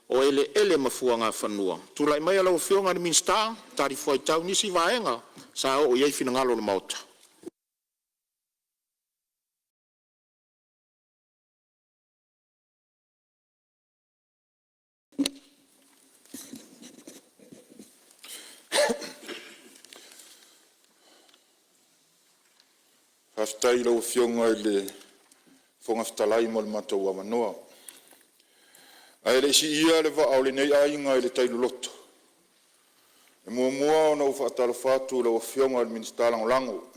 o Eleele ma Fuagafanua. Tulai mai lau Afioga i le Minisita e talifuaitau i nisi vaega sa oo i ai finagalo o le Maota. Faafetai i lau Afioga i le Fofoga Fetalai mo le matou avanoa. Ae le i siia le vaa o lenei aiga i le tai loloto, e muamua ona ou faatalofa atu i lau Afioga i le Minisita Lagolago,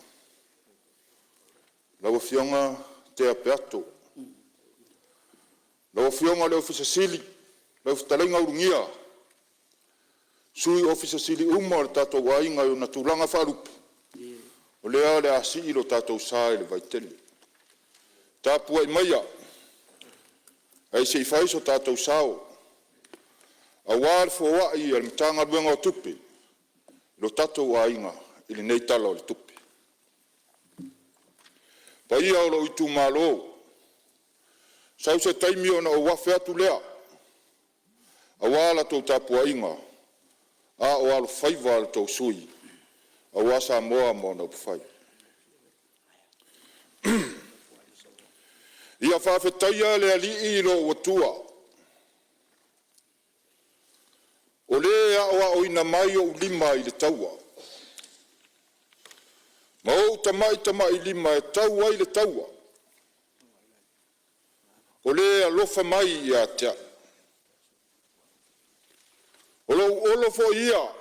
lau Afioga Tea Peato. Lau Afioga i le Ofisa Sili, lau fetalaiga Ulugia. Sui Ofisa Sili uma o le tatou aiga i ona tulaga faalupe, o lea o le a sii lo tatou sa i le vaitele. Tapuai maia ae se i fai so tatou sao aua le foai a le Matagaluega o Tupe i lo tatou aiga i lenei Tala o le Tupe. O paia o lou itumalo, sau se taimi ona ou afe atu lea aua la outou tapuaiga, a o alofaiva la outou sui usufono aua Samoa ma ona upufai. Ia faafetaia le Alii i lou Atua, o Le e aoaoina mai ou lima i le taua, ma ou tamatamailima e tau ai le taua, o Le alofa mai ia te au. O lou olo foi ia,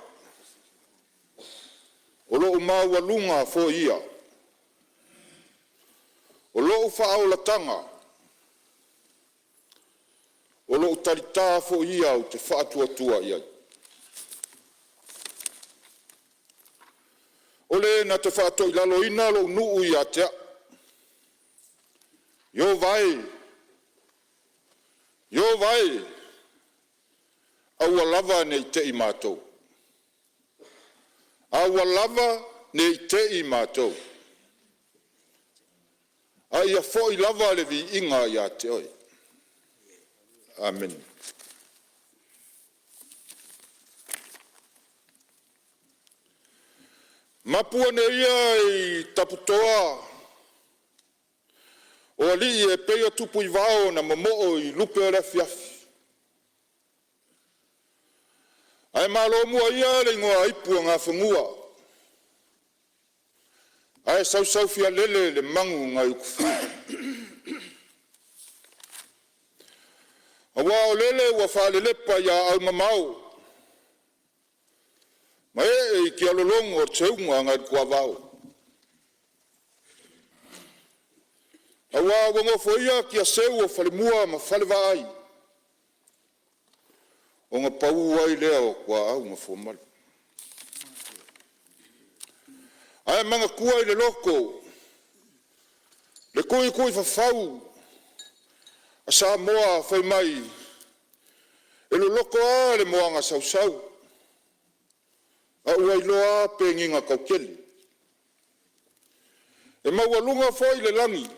o lou maualuga foi ia, o lou faaolataga, o lou talita foi ia ou te faatuatua i ai. O Le na te faatoilaloina lou nuu ia te au. Ieova e, Ieova e, aua lava ne i te i matou, aua lava ne i te i matou, a ia foi lava le viiga ia te Oe. Amene. Mapu ane ia i taputoa o alii e pei o tupuivao na momoo i lupe o le afiafi, ae malo mua ia le igoaipu a Gafanua ae sausaufialele le magu nai Utufiu. Aua o lele ua faalelepa i aau mamao ma ee i tialologo le seuga nai le tuavao. Aua ua nofoia tiaseu o falemua ma falevaai ona pau ai lea o tuaau na fuamalu. Ae manatua i le loto le tuituifafau a Samoa fai mai, e loloto lava le moana sausau, a ua iloa lava pe gina tautele. E maualuga foi le lagi,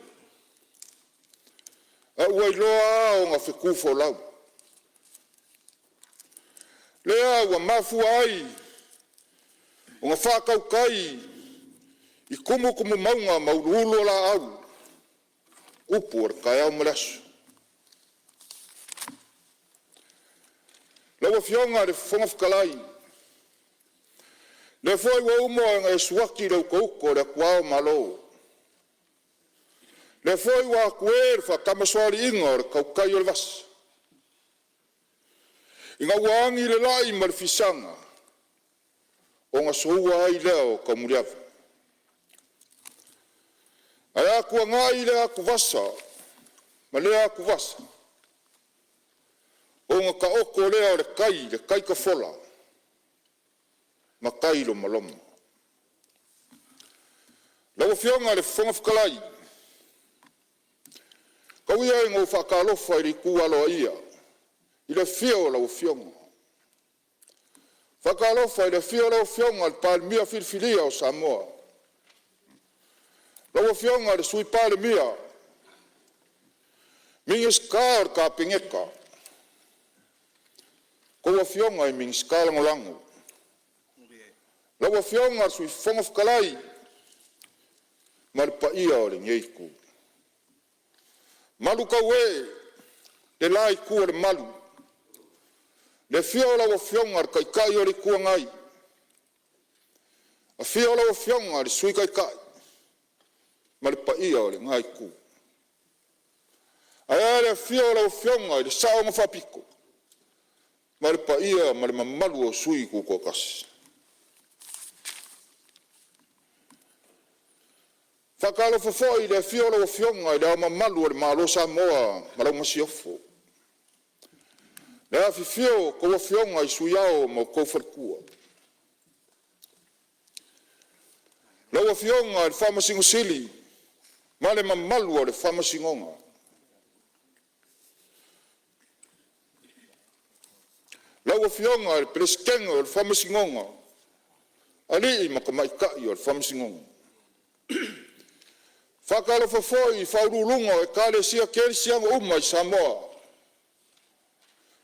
a ua iloa lava ona fetu folau. Lea ua mafua ai ona faatautai i tumutumu mauga ma uluulu o laau upu o le taeao ma le aso. Lau Afioga i le Fofoga Fetalai, o lea foi ua uma ona e suaki le utauto o le atuao o Malo, lea foi ua atue le faatamasoaliiga o le tautai o le vasa, ina ua agi le lai ma le fisaga, ona soua ai lea o taumuliava. Ae a tuanai lea atuvasa ma lea atuvasa, ona taoto lea o le tai, le tai tafola ma tai lomaloma. Lau Afioga i le Fofoga Fetalai, tau ia ina ou faatalofa i le itu aloaia i le afio o lau Afioga. E faatalofa i le afio o lau Afioga i le Palemia filifilia o Samoa, lau Afioga i le Sui Palemia, Minisita o le Kapeneta, Afioga i Minisita Lagolago. Lau Afioga i le Sui Fofoga Fetalai ma le paia o lenei Itu. Malu tauee le la itu o le malu, i le afio o lau Afioga i le Taitai o le Itu Agai, afio lau Afioga i le Sui Taitai ma le paia o lena Itu. Ae a le afio o lau Afioga i le Sao na Faapito ma le paia ma le mamalu o sui tutoatasi. E faatalofa foi i le afio o lau Afioga i Le Ao Mamalu o le Malo o Samoa ma lau Masiofo, le afifio o a outou Afioga i Sui Ao ma outou faletua, lau Afioga i le Faamasino Sili ma le mamalu o le Faamasinoga. Lau Afioga i le Peresetene o le Faamasinoga, alii ma tamaitai o le Faamasinoga. E faatalofa foi i faauluuluga o Ekalesia Kerisiano uma i Samoa,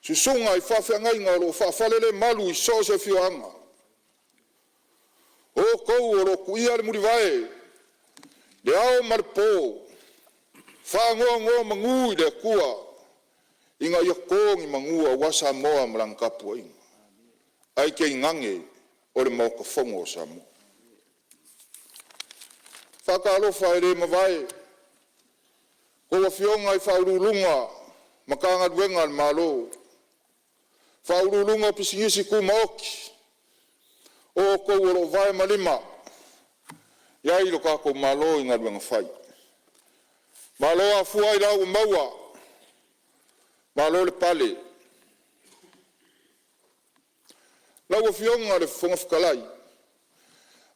susuga i faafeagaiga o lo o faafalelemalu i so o se afioaga. O outou o lo o tuia le mulivae i le ao ma le po, faanonomanu i le Atua ina ia to ni manu aua Samoa ma lana tapuaiga, ae tainane o le Maota Fono o Samoa. Faatalofa e le mavae i a outou afioga i Ofisa Sili o Pulega o Matagaluega a le Malo, Faauluuluga o Pisinisi Tumaoti o outou o lo o vae ma lima i ai lo tatou Malo i galuega fai. Malo afua ailao ua maua, malo le pale. Lau Afioga i le Fofoga Fetalai,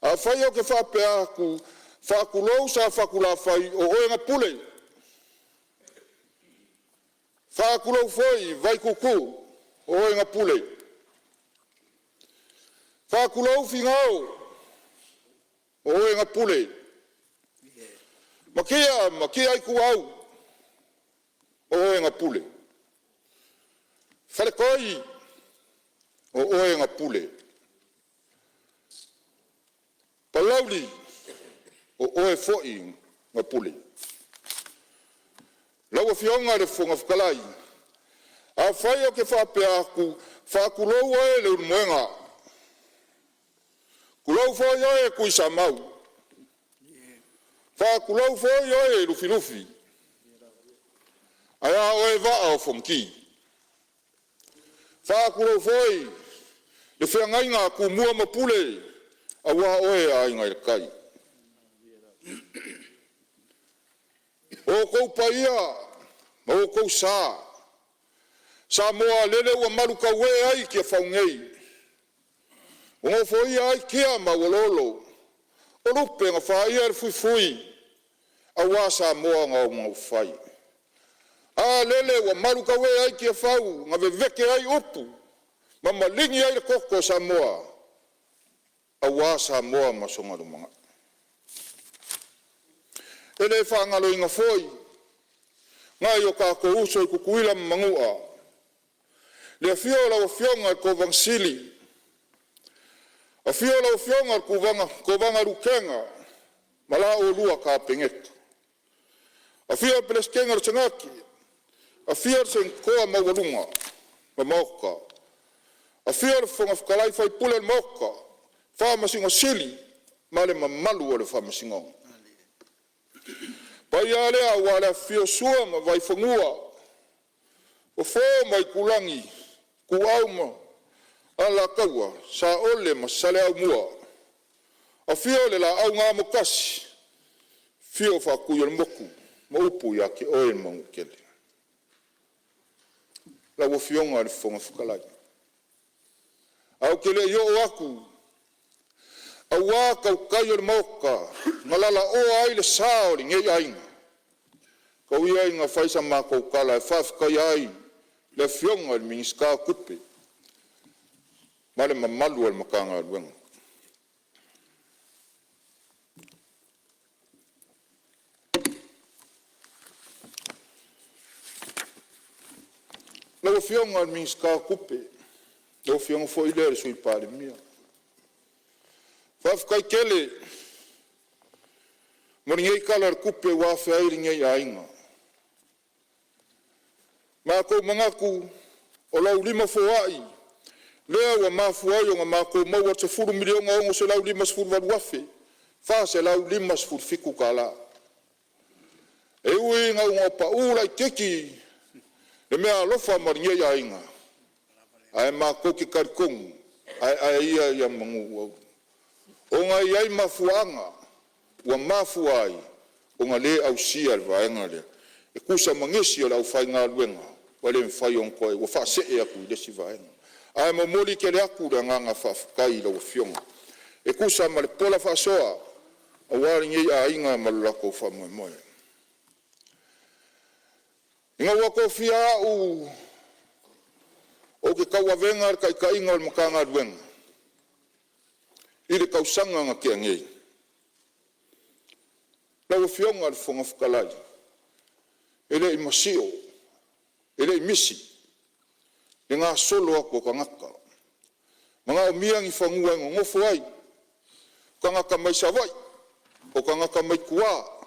afai ou te faapea atu, faatulou Safotulafai o oe na pule, faatulou foi Vaituutuu o oe na pule, faatulou Finao o oe na pule, Matia ma Matia Ituau o oe na pule, Faletoi o oe na pule, Palauli o oe foi na pule. Lau Afioga i le Fofoga Fetalai, afai ou te faapea atu, faatulou oe Leulumoega, tulou foi oe Tuisamau, faatulou foi oe Lufilufi. Ae a oe Vaa o Fonoti. Faatulou foi le feagaiga a Tumua ma Pule, aua oe Aiga i le Tai. O outou paia ma outou sa, Samoa lele ua malutauee ai Tiafau nei, ua nofoia ai tia ma auoloolo, o lupe na faia e le fuifui aua Samoa na ona upufai. A lele ua malutauee ai Tiafau na vevete ai upu ma maligi ai le toto o Samoa aua Samoa ma sona lumanai. E le faagaloina foi nai o tatou uso i Tutuila ma Manua, le afio o lau Afioga i le Kovana Sili, afio lau Afioga i le Kovana Lutena ma la oulua Kapeneta, afio le Peresetene o le Senate, afio le Senatoa maualuga o le Maota, afio le Fofoga Fetalai faipule o le Maota, Faamasino Sili ma le mamalu o le Faamasinoga. O le paia lava lea aua le afifio o Sua ma Vaifanua, Fofo ma Aitulagi, Ituau ma Alataua, Saole ma Saleaaumua, afio le Laau na Amotasi, afio Faatuiolemotu ma upu ia te oe le Manuatele. Lau Afioga i le Fofoga Fetalai, ae ou te le i oo atu aua tautai o le Maota na lalaoa ai le sa o lenei aiga, tau ia ina fai sa matou tala e faafetaia ai le Afioga i le Minisita o Tupe ma le mamalu o le Matagaluega. Lau Afioga i le Minisita o Tupe, Lau Afioga foi lea o le Sui Palemia. Faafetai tele mo lenei Tala o le Tupe ua afea ai lenei aiga. Matou te manatu o lau lima foai lea ua mafua ai ona matou maua le $10,658,457. E ui ina pau laitiiti le meaalofa mo lenei aiga, ae matou te talitonu ae ai ia ia manu ua auro, ona e i ai mafuaaga ua mafua ai ona le ausia le vaega lea e tusa ma nisi o le aufaigaluega ua le mafai ona toe ua faasee atu i le isi vaega. Ae momoli tele atu le agaga faafetai i lau Afioga e tusa ma le pola faasoa aua lenei aiga ma lo latou faamoemoe. Ina ua tofia au ou te tauavea le taitaiga o le Matagaluega i le tausaga na tea nei, lau Afioga i le Fofoga Fetalai, e le i masio, e le i misi le gasolo atu o tagata, manaomia ni fanua e nonofo ai, tagata mai Savaii, o tagata mai tua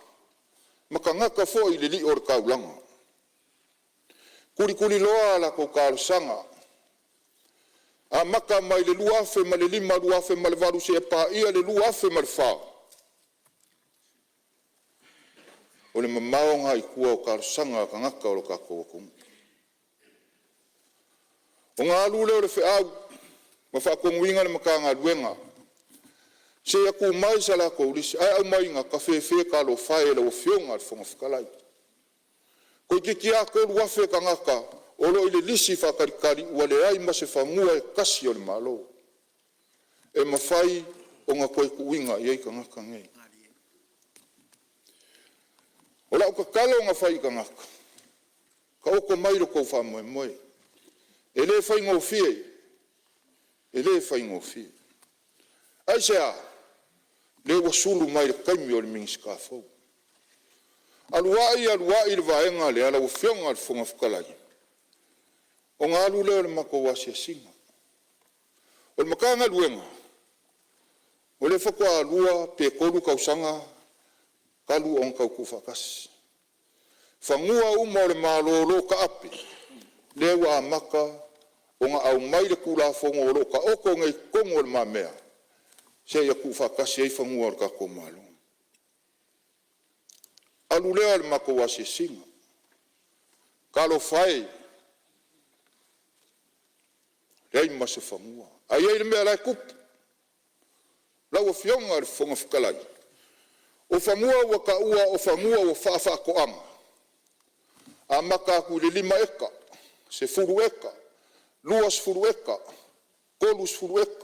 ma tagata foi i le li'o o le taulaga. Tulituliloa a latou talosaga, amata mai le 2005, 2008 seia paia le 2004, o le mamao lena i tua o talosaga a tagata o lo tatou atunuu. Ona alu lea o le feau ma faatonuina le Matagaluega se i tuu mai sa latou lisi, ae aumaiga, tafefe talofa e i lau Afioga i le Fofoga Fetalai, toeitiiti lava 3,000 tagata o lo o i le lisi faatalitali ua leai ma se fanua e tasi o le Malo e mafai ona toe tuuina i ai tagata nei. O lau tatalo na fai i tagata, taoto mai lo outou faamoemoe, e le faigofie, e le faigofie. Aisea? O lea ua sulu mai le taimi o le Minisita fou. Alu ai alu ai le vaega lea lau Afioga i le Fofoga Fetalai, ona alu lea o le matou asiasiga. O le Matagaluega, o lea faatoa lua pe tolu tausaga talu ona tau tuufaatasi. Fanua uma o le Malo o lo o taape, lea ua amata ona aumai le Tulafono o lo o taoto nei i totonu o lumamea seia tuufaatasi ai fanua o le tatou Malo. Alu lea o le matou asiasiga, talofa e, leai ma se fanua. Ae i ai le mea la e tupu. Lau Afioga i le Fofoga Fetalai, o fanua ua taua o fanua ua faafaatoaga, amata atu i le 5 eka, 10 eka, 20 eka, 30 eka,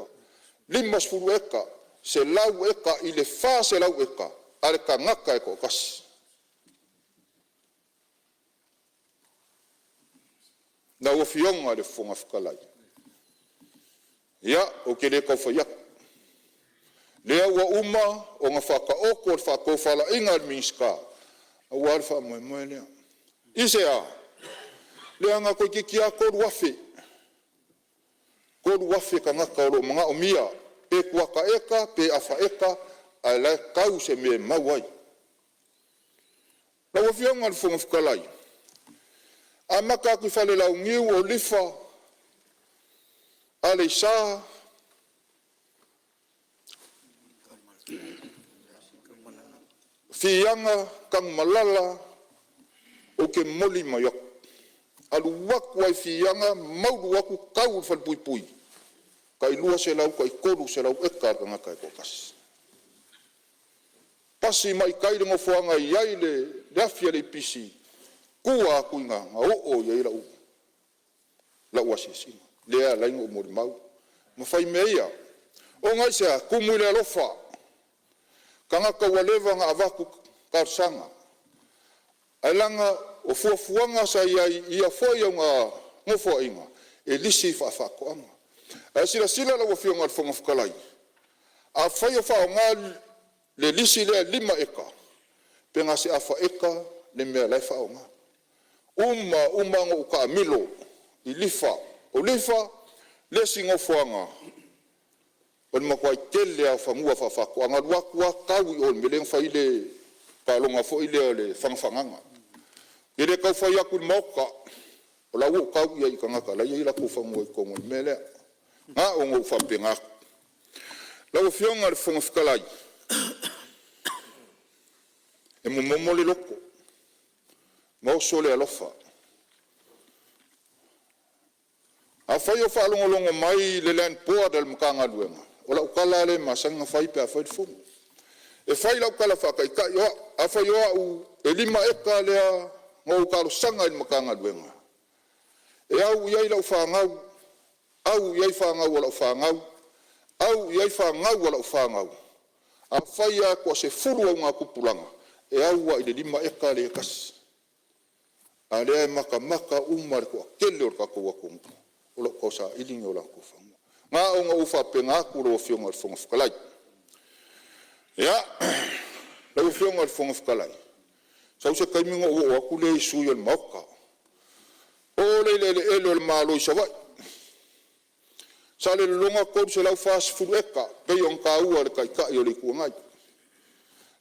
50 eka, 100 eka i le 400 eka a le tagata e toatasi. Lau Afioga i le Fofoga Fetalai, ia ou te le tau fai atu, lea ua uma ona faataoto le faatofalaiga a le Minisita aua le faamoemoe lea. I se? Leaga toeitiiti lava 3,000 tagata o lo o manaomia pe kuata eka pe afa eka a o la e tau se mea e mau ai. Lau Afioga i le Fofoga Fetalai, amata atu i Falelauniu o Leafa, Aleisa, Fiaga, Tanumalala, ou te momoli mai atu, alu atu lava i Fiaga maulu atu tau i le falepuipui, tai 200 tai 300 eka a le tagata e toatasi. Pasi mai tai le nofoaga e i ai le afi a le EPC, tua atu i ina na oo i ai lau asiasiga, lea e ala ai ona ou molimau ma fai mea ia. Ona aisea? E tumu i le alofa, tagata ua leva ona avatu talosaga, ae leaga o fuafuaga sa i ai i ia foi nofoaiga, e lisi faafaatoaga. Ae silasila lau Afioga i le Fofoga Fetalai, afai o faaaoga le lisi lea e 5 eka, pe na o se afa eka le mea o la e faaaoga. Uma uma ona ou taamilo i Lefa. O Lefa Le isi nofoaga o le matuai tele lava o fanua faafaatoaga, e alu atu lava tau i o i le mea lea na fai ai le palota foi lea o le Fanafanana. E le tau fai atu i le maota, o la ua ou tau i ai i tagata o la e i ai o latou fanua i totonu o le mea lea. Na ona ou faapena atu. Lau Afioga i le Fofoga Fetalai, e momomo le loto ma oso le alofa. Afai o faalogologo mai le Land Board a le Matagaluega, o lau tala lava lea e masani ona fai pe a fai le fono. E fai lau tala faataitai o au, afai o au e 5 eka lea na ou talosaga ai i le Matagaluega e au i ai lau fanau, au i ai fanau a lau fanau, au i ai fanau a lau fanau, afai lava e toasefulu augatupulaga, e au lava i le 5 eka lea e tasi. A o lea e matamata uma le toatele o le tatou atunuu o lo o tausaili ni o latou fanua. Na ona ou faapena atu lau Afioga i le Fofoga Fetalai. Ia, lau Afioga i le Fofoga Fetalai, sau se taimi ona ou oo atu lea i sui o le Maota. Oo lea i eleele o le Malo i Savaii. Salelologa e 340 eka e pei ona taua e le Taitai o le Itu Agai,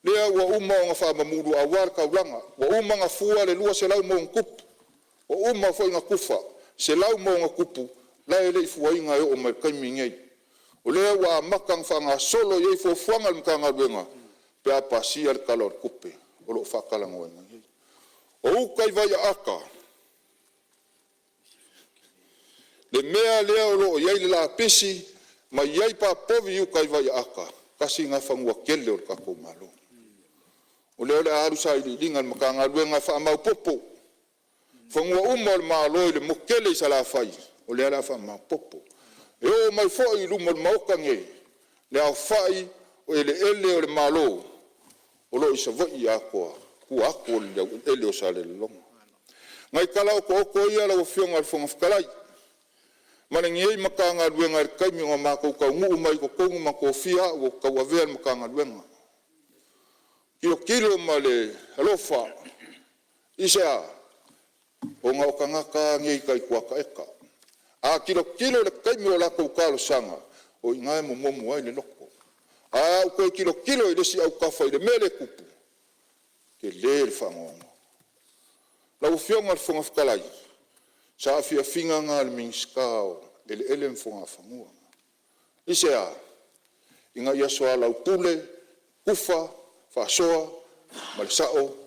lea ua uma ona faamamulu aua le taulaga, ua uma ona fua le 200+, ua uma foi ona tufa le 100+ la e le i fuaina e oo mai i le taimi lenei. O lea ua amata ona faagasolo i ai fuafuaga a le Matagaluega pe a pasia le Tala o le Tupe o lo o faatalanoaina nei. O uta i Vaiaata le mea lea o lo o i ai le lapisi ma i ai papovi i uta i Vaiaata, tasi lena fanua tele o le tatou Malo. O lea o le a alu sailiiliga a le Matagaluega e faamaopoopo fanua uma o le Malo i le motu tele i Salafai, o lea o le a faamaopoopo. E oo mai foi i luma o le Maota lenei le aofai o eleele o le Malo o lo o i Savaii atoa, i tua atu o le laueleele o Salelologa. O nai tala otooto ia lau Afioga i le Fofoga Fetalai ma lenei Matagaluega i le taimi na matou taunuu mai ai i totonu ma tofia au ou te tauavea le Matagaluega. Tilotilo ma le alofa. Aisea? Ona o tagata lava nei taituataeta. A tilotilo i le taimi o latou talosaga, o i ina e momomo ai le loto. Ae a ou toe tilotilo i le isi autafa i le mea lea e tupu, e tele le faanoanoa. Lau Afioga i le Fofoga Fetalai, o saafiafiaga na a le Minisita o Eleele ma Fuagafanua. Aisea? Ina ia soalaupule, tufa, faasoa ma le sao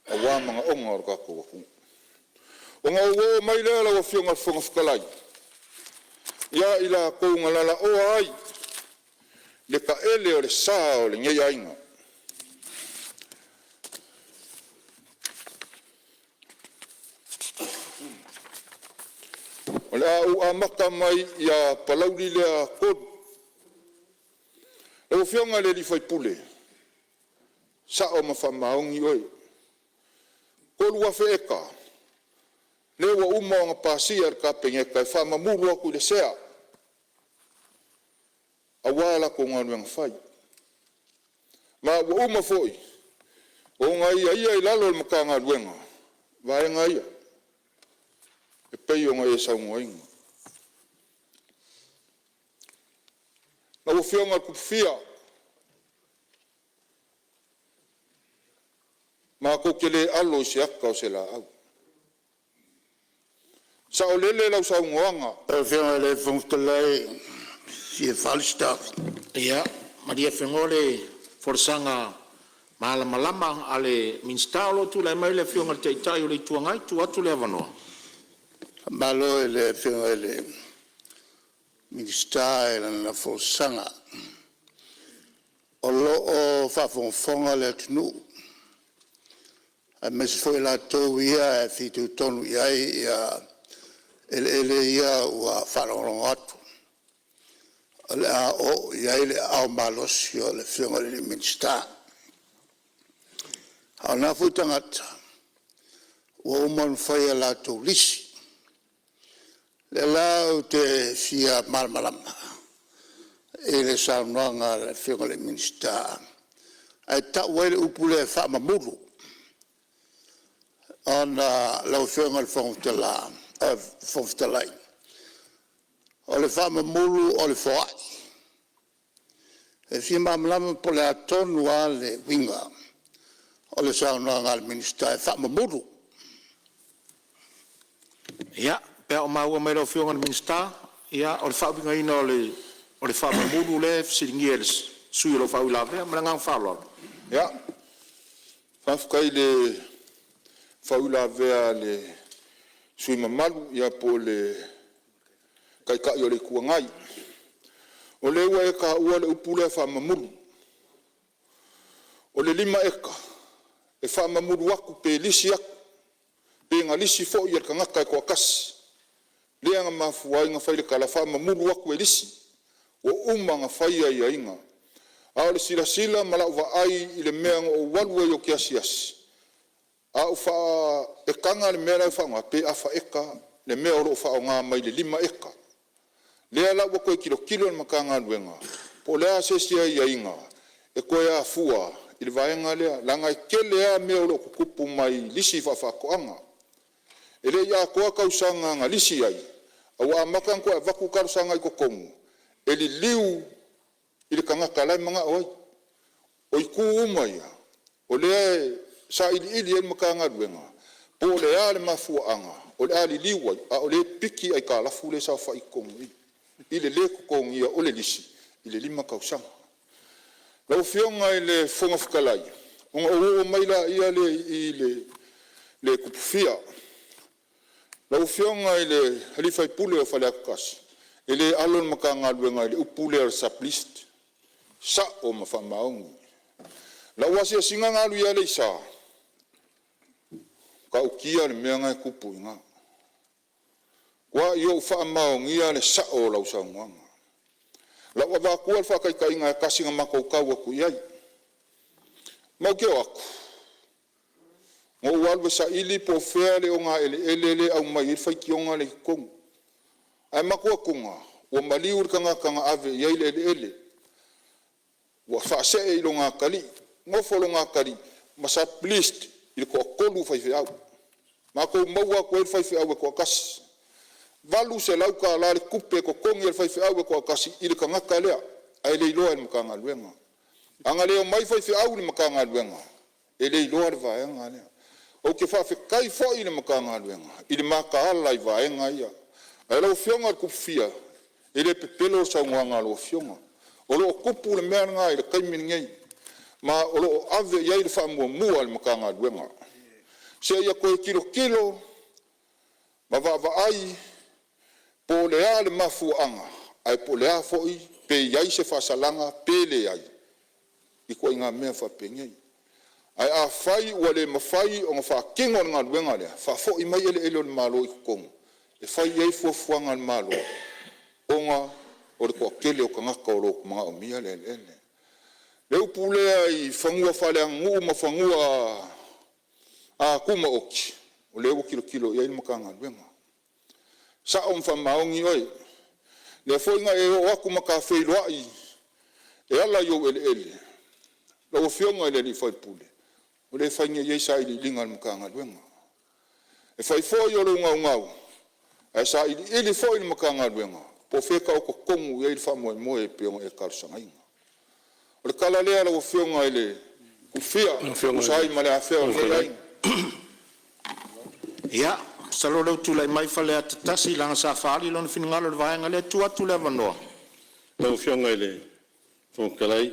aua manaoga o le tatou atunuu. Ona ou oo mai lea lau Afioga i le Fofoga Fetalai ia i latou na lalaoa ai le taele o le sa o lenei aiga. O le a ou amata mai ia Palauli lea 3. Lau Afioga i le sui usufono, sao ma faamaoni oe, e 3,000 eka lea ua uma ona pasia e le Kapeneta e faamamulu atu i le sea aua latou galuega fai. Ma ua uma foi ona aiaia i lalo o le Matagaluega vaega ia e pei ona e saunoaina. Lau Afioga Tupufia, matou te le alo i se ata o se laau. E saolele lau saunoaga. Lau Afioga i le Fofoga Fetalai e fia faaali se taofi. Ia malie Fegoa o le folasaga malamalama a le Minisita. O lo o tulai mai le Afioga i le Taitai o le Itu Agai, tuu atu le avanoa. Faamalo i le Afioga i le Minisita i lana folasaga. O lo o faafogafoga le atunuu aemaise foi i latou ia e fitoitonu i ai eleele ia ua faalogologo atu o le a oo i ai le aao malosi o le Afioga i le Minisita. A o na foi tagata ua uma ona fai a latou lisi. O lea la ou te fia malamalama i le saunoaga a le Afioga i le Minisita, ae tau ai le upu lea e faamamulu ona lau Afioga i le Fofoga Fetalai, o le faamamulu o le foai. E fia malamalama po o le a tonu lava le uiga o le saunoaga a le Minisita e faamamulu. Ia, pe a o maua mai e lau Afioga i le Minisita, ia o le faauigaina o le faamamulu lea e fesiligia e le sui usufono o lo o faauilavea. Ma le agaga faaaloalo. Ia, faafetai i le faauilavea a le sui usufono mamalu po o le Taitai o le Itu Agai. O lea ua e taua le upu lea faamamulu. O le 5 eka, e faamamulu atu pe lisi atu, pe na lisi foi e le tagata e toatasi, lea na mafua ai ona fai le tala faamamulu atu e lisi, ua uma ona fai aiaiga. A o le silasila ma lau vaai i le mea na ou alu ai ou te asiasi, a ou faaetaga le mea la e faaaoga, pe afa eka le mea o lo o faaaoga mai le 5 eka. Lea la ua toe tilotilo le Matagaluega po o le a se isi aiaiga e toe afua i le vaega lea, leaga e tele lava mea o lo o tutupu mai lisi faafaatoaga. E le i atoa tausaga na lisi ai ae ua amata ona toe avatu talosaga i totonu e liliu i le tagata la e manao ai. O itu uma ia o lea e sailiili i ai le Matagaluega po o le a le mafuaaga o le a liliu ai, a o lea e piki aitalafu lea e saofai i totonu i i i le lē totogia o le lisi i le 5 tausaga. Lau Afioga i le Fofoga Fetalai, ona ou oo mai lea i le Tupufia. Lau Afioga i le sui usufono o Faleata 1, e le alo le Matagaluega i le upu lea o le sub-lease. E sao ma faamaoni. O lau asiasiga na alu i Aleisa, e matautia le mea lena e tupu i ina. Ua matua ou faamaonia le sao o lau saunoaga. O lau avatua le faataitaiga e tasi na matou tau atu i ai. Matou te o atu na ou alu e saili po o fea le ogaeleele lea e aumai ai le faitioga lea i totonu, ae mafatua ua maliu le tagata na ave i ai le eleele ua faasee i logatalii, nofo logatalii ma sub-leased i le toatolu o faifeau. Matou maua atu ai le faifeau e toatasi. E $800 le tupe e totogi e le faifeau e toatasi i le tagata lea ae le iloa e le Matagaluega. A na le omai faifeau i le Matagaluega, e le iloa le vaega lea. Ou te faafetai foi i le Matagaluega i le mataala i vaega ia. Ae lau Afioga i le Tupufia, e le pepelo le saunoaga a lau Afioga. O lo o tupu le mea lena i le taimi lenei, ma o lo o ave i ai le faamuamua a le Matagaluega seia toe tilotilo ma vaavaai po o le a le mafuaaga ae po o le a foi pe i ai se faasalaga pe leai i ituaiga mea faapenei. Ae afai ua le mafai ona faatino le galuega lea, faafoi mai eleele o le Malo i totonu e fai i ai fuafuaga a le Malo ona o le toatele o tagata o lo o manaomia le eleele. O le upu lea i fanua faaleaganuu ma fanua tumaoti, o lea ua tilotilo i ai le Matagaluega. E sao ma faamaoni oe, o lea foi na e oo atu ma ta feiloai e ala i ou eleele, lau Afioga i le sui usufono, o lea e fai nei i ai sailiiliga a le Matagaluega. E fai foi o lou naunau, ae sailiili foi le Matagaluega po o fea e taoto tonu i ai le faamoemoe pei ona e talosagaina. O le tala lea lau Afioga i le Tupufia Lau e Afioga i tusa le ai ma le afea o Fofoga lenei Fetalai. aiga. Ia, masalo o lea ua tulai mai Faleata 1 leaga sa faaali lona finagalo i le vaega lea. E tuu atu le avanoa. Lau Afioga i le Fofoga Fetalai,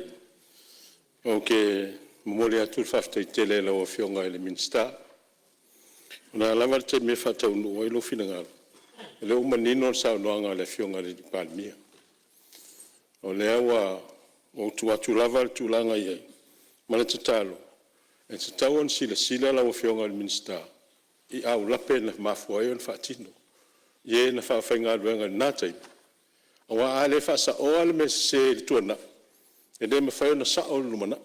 ou te momoli atu le faafetai tele i lau Afioga i le Minisita. O le a lava le taimi e faataunuu ai lou finagalo, o lea ua manino le saunoaga a le Afioga i le Palemia. O lea ua ou tuu atu lava le tulaga e i ai, ma le tatalo, e tatau ona silasila lau Afioga i le Minisita i aulape na mafua ai ona faatino i e na faafaigaluega i lena taimi, aua a le faasaoa le mea sese i le tuanai, e le mafai ona sao i le lumanai.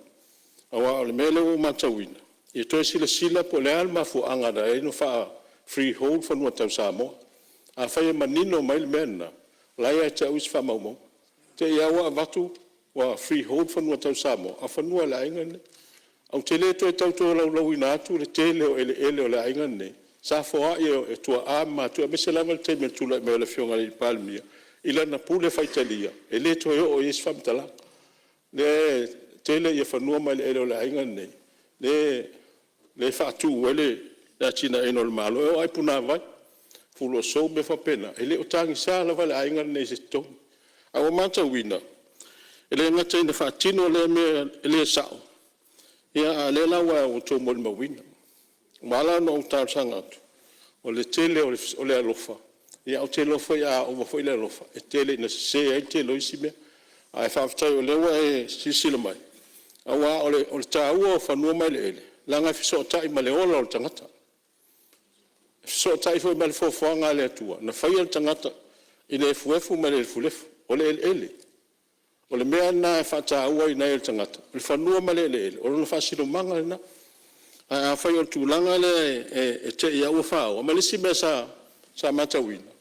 Aua o le mea lea ua ou matauina, ia toe silasila po o le a le mafuaaga na ala ai ona faa-freehold fanua tau Samoa. Afai e manino mai le mea lena, o la e ia te au isi faamaumauga. Te i lava ua avatu ua freehold fanua tau Samoa, a o fanua o le aiga lenei. Ou te le toe tau tolaulauina atu le tele o eleele o le aiga lenei sa foai e tuaa ma matua, aemaise lava le taimi o le tulai mai o le Afioga i le Palemia i lana pule faitalia, e le toe oo i ai se faamatalaga. O lea e tele fanua ma eleele o le aiga lenei lea e faatu ai le atinaeina o le Malo. E oo lava i punavai, Fuluasou ma mea faapena, e le o tagisa lava le aiga lenei i se totogi. Ae ua matauina, e le gata ina faatino lea mea le sao, a o lea la ua outou molimauina. Ua ala ona ou talosaga atu, o le tele o le alofa, ae ou te iloa foi a ova foi le alofa, e tele ina sese ai le tele o isi mea. Ae faafetai o lea ua e silasila mai, aua o le taua o fanua ma eleele, leaga e fesootai ma le ola o le tagata. E fesootai foi ma le foafoaga a le Atua na faia le tagata i le efuefu ma le lefulefu. O le eleele, o le mea lena e faatauaina ai e le tagata, o le fanua ma le eleele, o lona faasinomaga lena. Ae afai o le tulaga lea e te i lava ua faoa. Ma le isi mea sa matauina,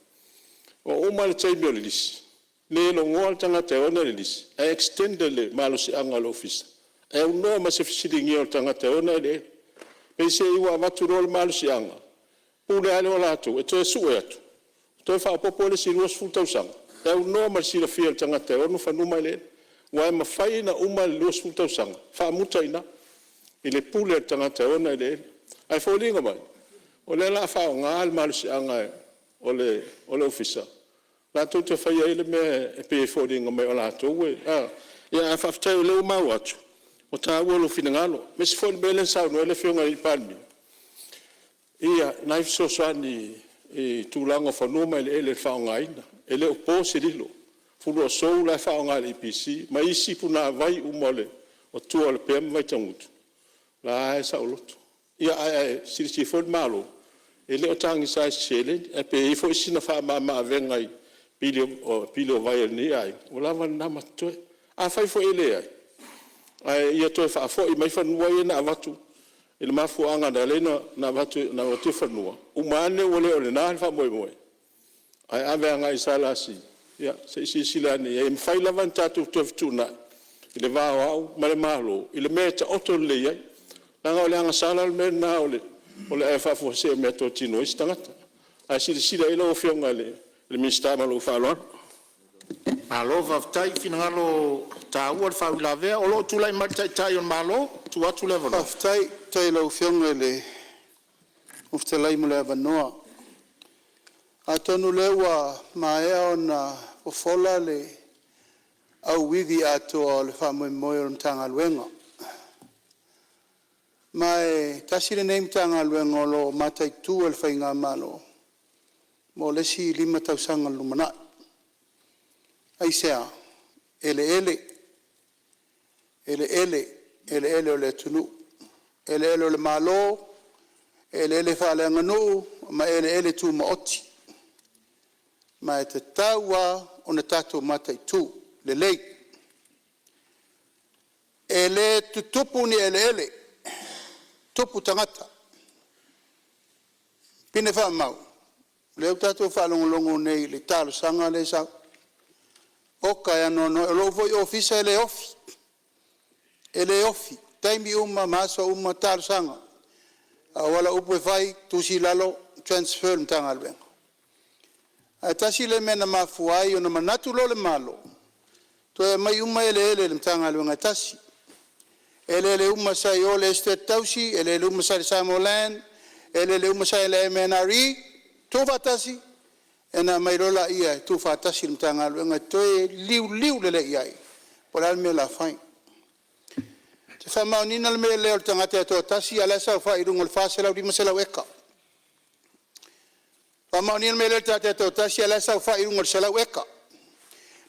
ua uma le taimi o le lisi, le logoa le tagata e ona le lisi, ae extend e le malosiaga o le Ofisa e aunoa ma se fesiligia o le tagata e ona eleele. Peiseai ua avatu loa le malosiaga, pule lava lea o latou e toe sue atu, toe faaopoopo le isi 20 tausaga e aunoa ma le silafia o le tagata e ona fanua ma eleele. Aua e mafai ona uma le 20 tausaga, faamuta ai i ina i le pule a le tagata e ona eleele. Ae foliga mai o lea o le a faaaoga le malosiaga o le Ofisa latou te faia ai le mea e pei e foliga mai o latou e… a? Ae faafetai o lea ua maua atu, ua taua lou finagalo. Aemaise foi le mea lea na saunoa ai le Afioga i le Palemia i nai fesoasoani i tulaga o fanua ma eleele e faaaogaina. E le o po se lilo, o Fuluasou la e faaaoga e le EPC ma isi punavai uma o tua o Lepea ma Vaitagutu, o la e lava e saoloto. Ia, ae silasila foi le Malo, e le o tagisa i se seleni, ae pe i ai foi sina faamamaavega i pili o vai a lenei aiga, ua lava lena ma totoe. Afai foi e leai, ae ia toe faafoi mai fanua ia na avatu i le mafuaaga na ala ai ona avatu ai fanua, uma ane ua le o lena le faamoemoe, ae ave agai i le SLC, ia se i silasila ane i ai. E mafai lava ona tatou toe fetuunai i le va o au ma le Malo i le mea e taoto lelei ai, leaga o le agasala le mea lena o le ave faafuasei o meatotino a isi tagata. Ae silasila i ai lau Afioga i le Minisita. Ma lou faaaloalo. Malo faafetai. Finagalo taua le faauilavea. O lo o tulai mai le Taitai o le Malo, e tuu atu le avanoa. Faafetai i lau Afioga i le Fofoga Fetalai mo le avanoa. Atonu o lea ua maea ona fofola le auivi atoa o le faamoemoe o le Matagaluega. Ma e tasi lenei Matagaluega o lo o mataitu e le Faigamalo mo le isi 5 tausaga i le lumanai. Aisea? Eleele, eleele, eleele o le atunuu, eleele o le Malo, eleele faaleaganuu ma eleele tumaoti. Ma e tatau lava ona tatou mataitu lelei. E le tutupu ni eleele, e tutupu tagata. O le pine faamau, o lea ua tatou faalogologo nei i le talosaga lea e sau, oka e anoanoai. O lou foi ofisa e le ofi, e le ofi, taimi uma ma aso uma talosaga. A o ala upu e fai, tusi i lalo, transfer i le Matagaluega. Ae tasi lea mea na mafua ai ona manatu loa le Malo e toe aumai uma eleele i le Matagaluega e tasi, eleele uma sa i o i le Esetete Tausi, eleele uma sa i le Samoa Land, eleele uma sa i le MNRE, tuufaatasi, ona aumai loa lea e tuufaatasi i le Matagaluega e toe liuliu lelei i ai po o le a le mea o le a fai. Ou te faamaoniga le mea lea o le tagata e toatasi a o la e saofai i luga o le 400, 500 eka. Faamaonia le mea lea o le tagata e toatasi a o la e saofai i luga o le 100 eka,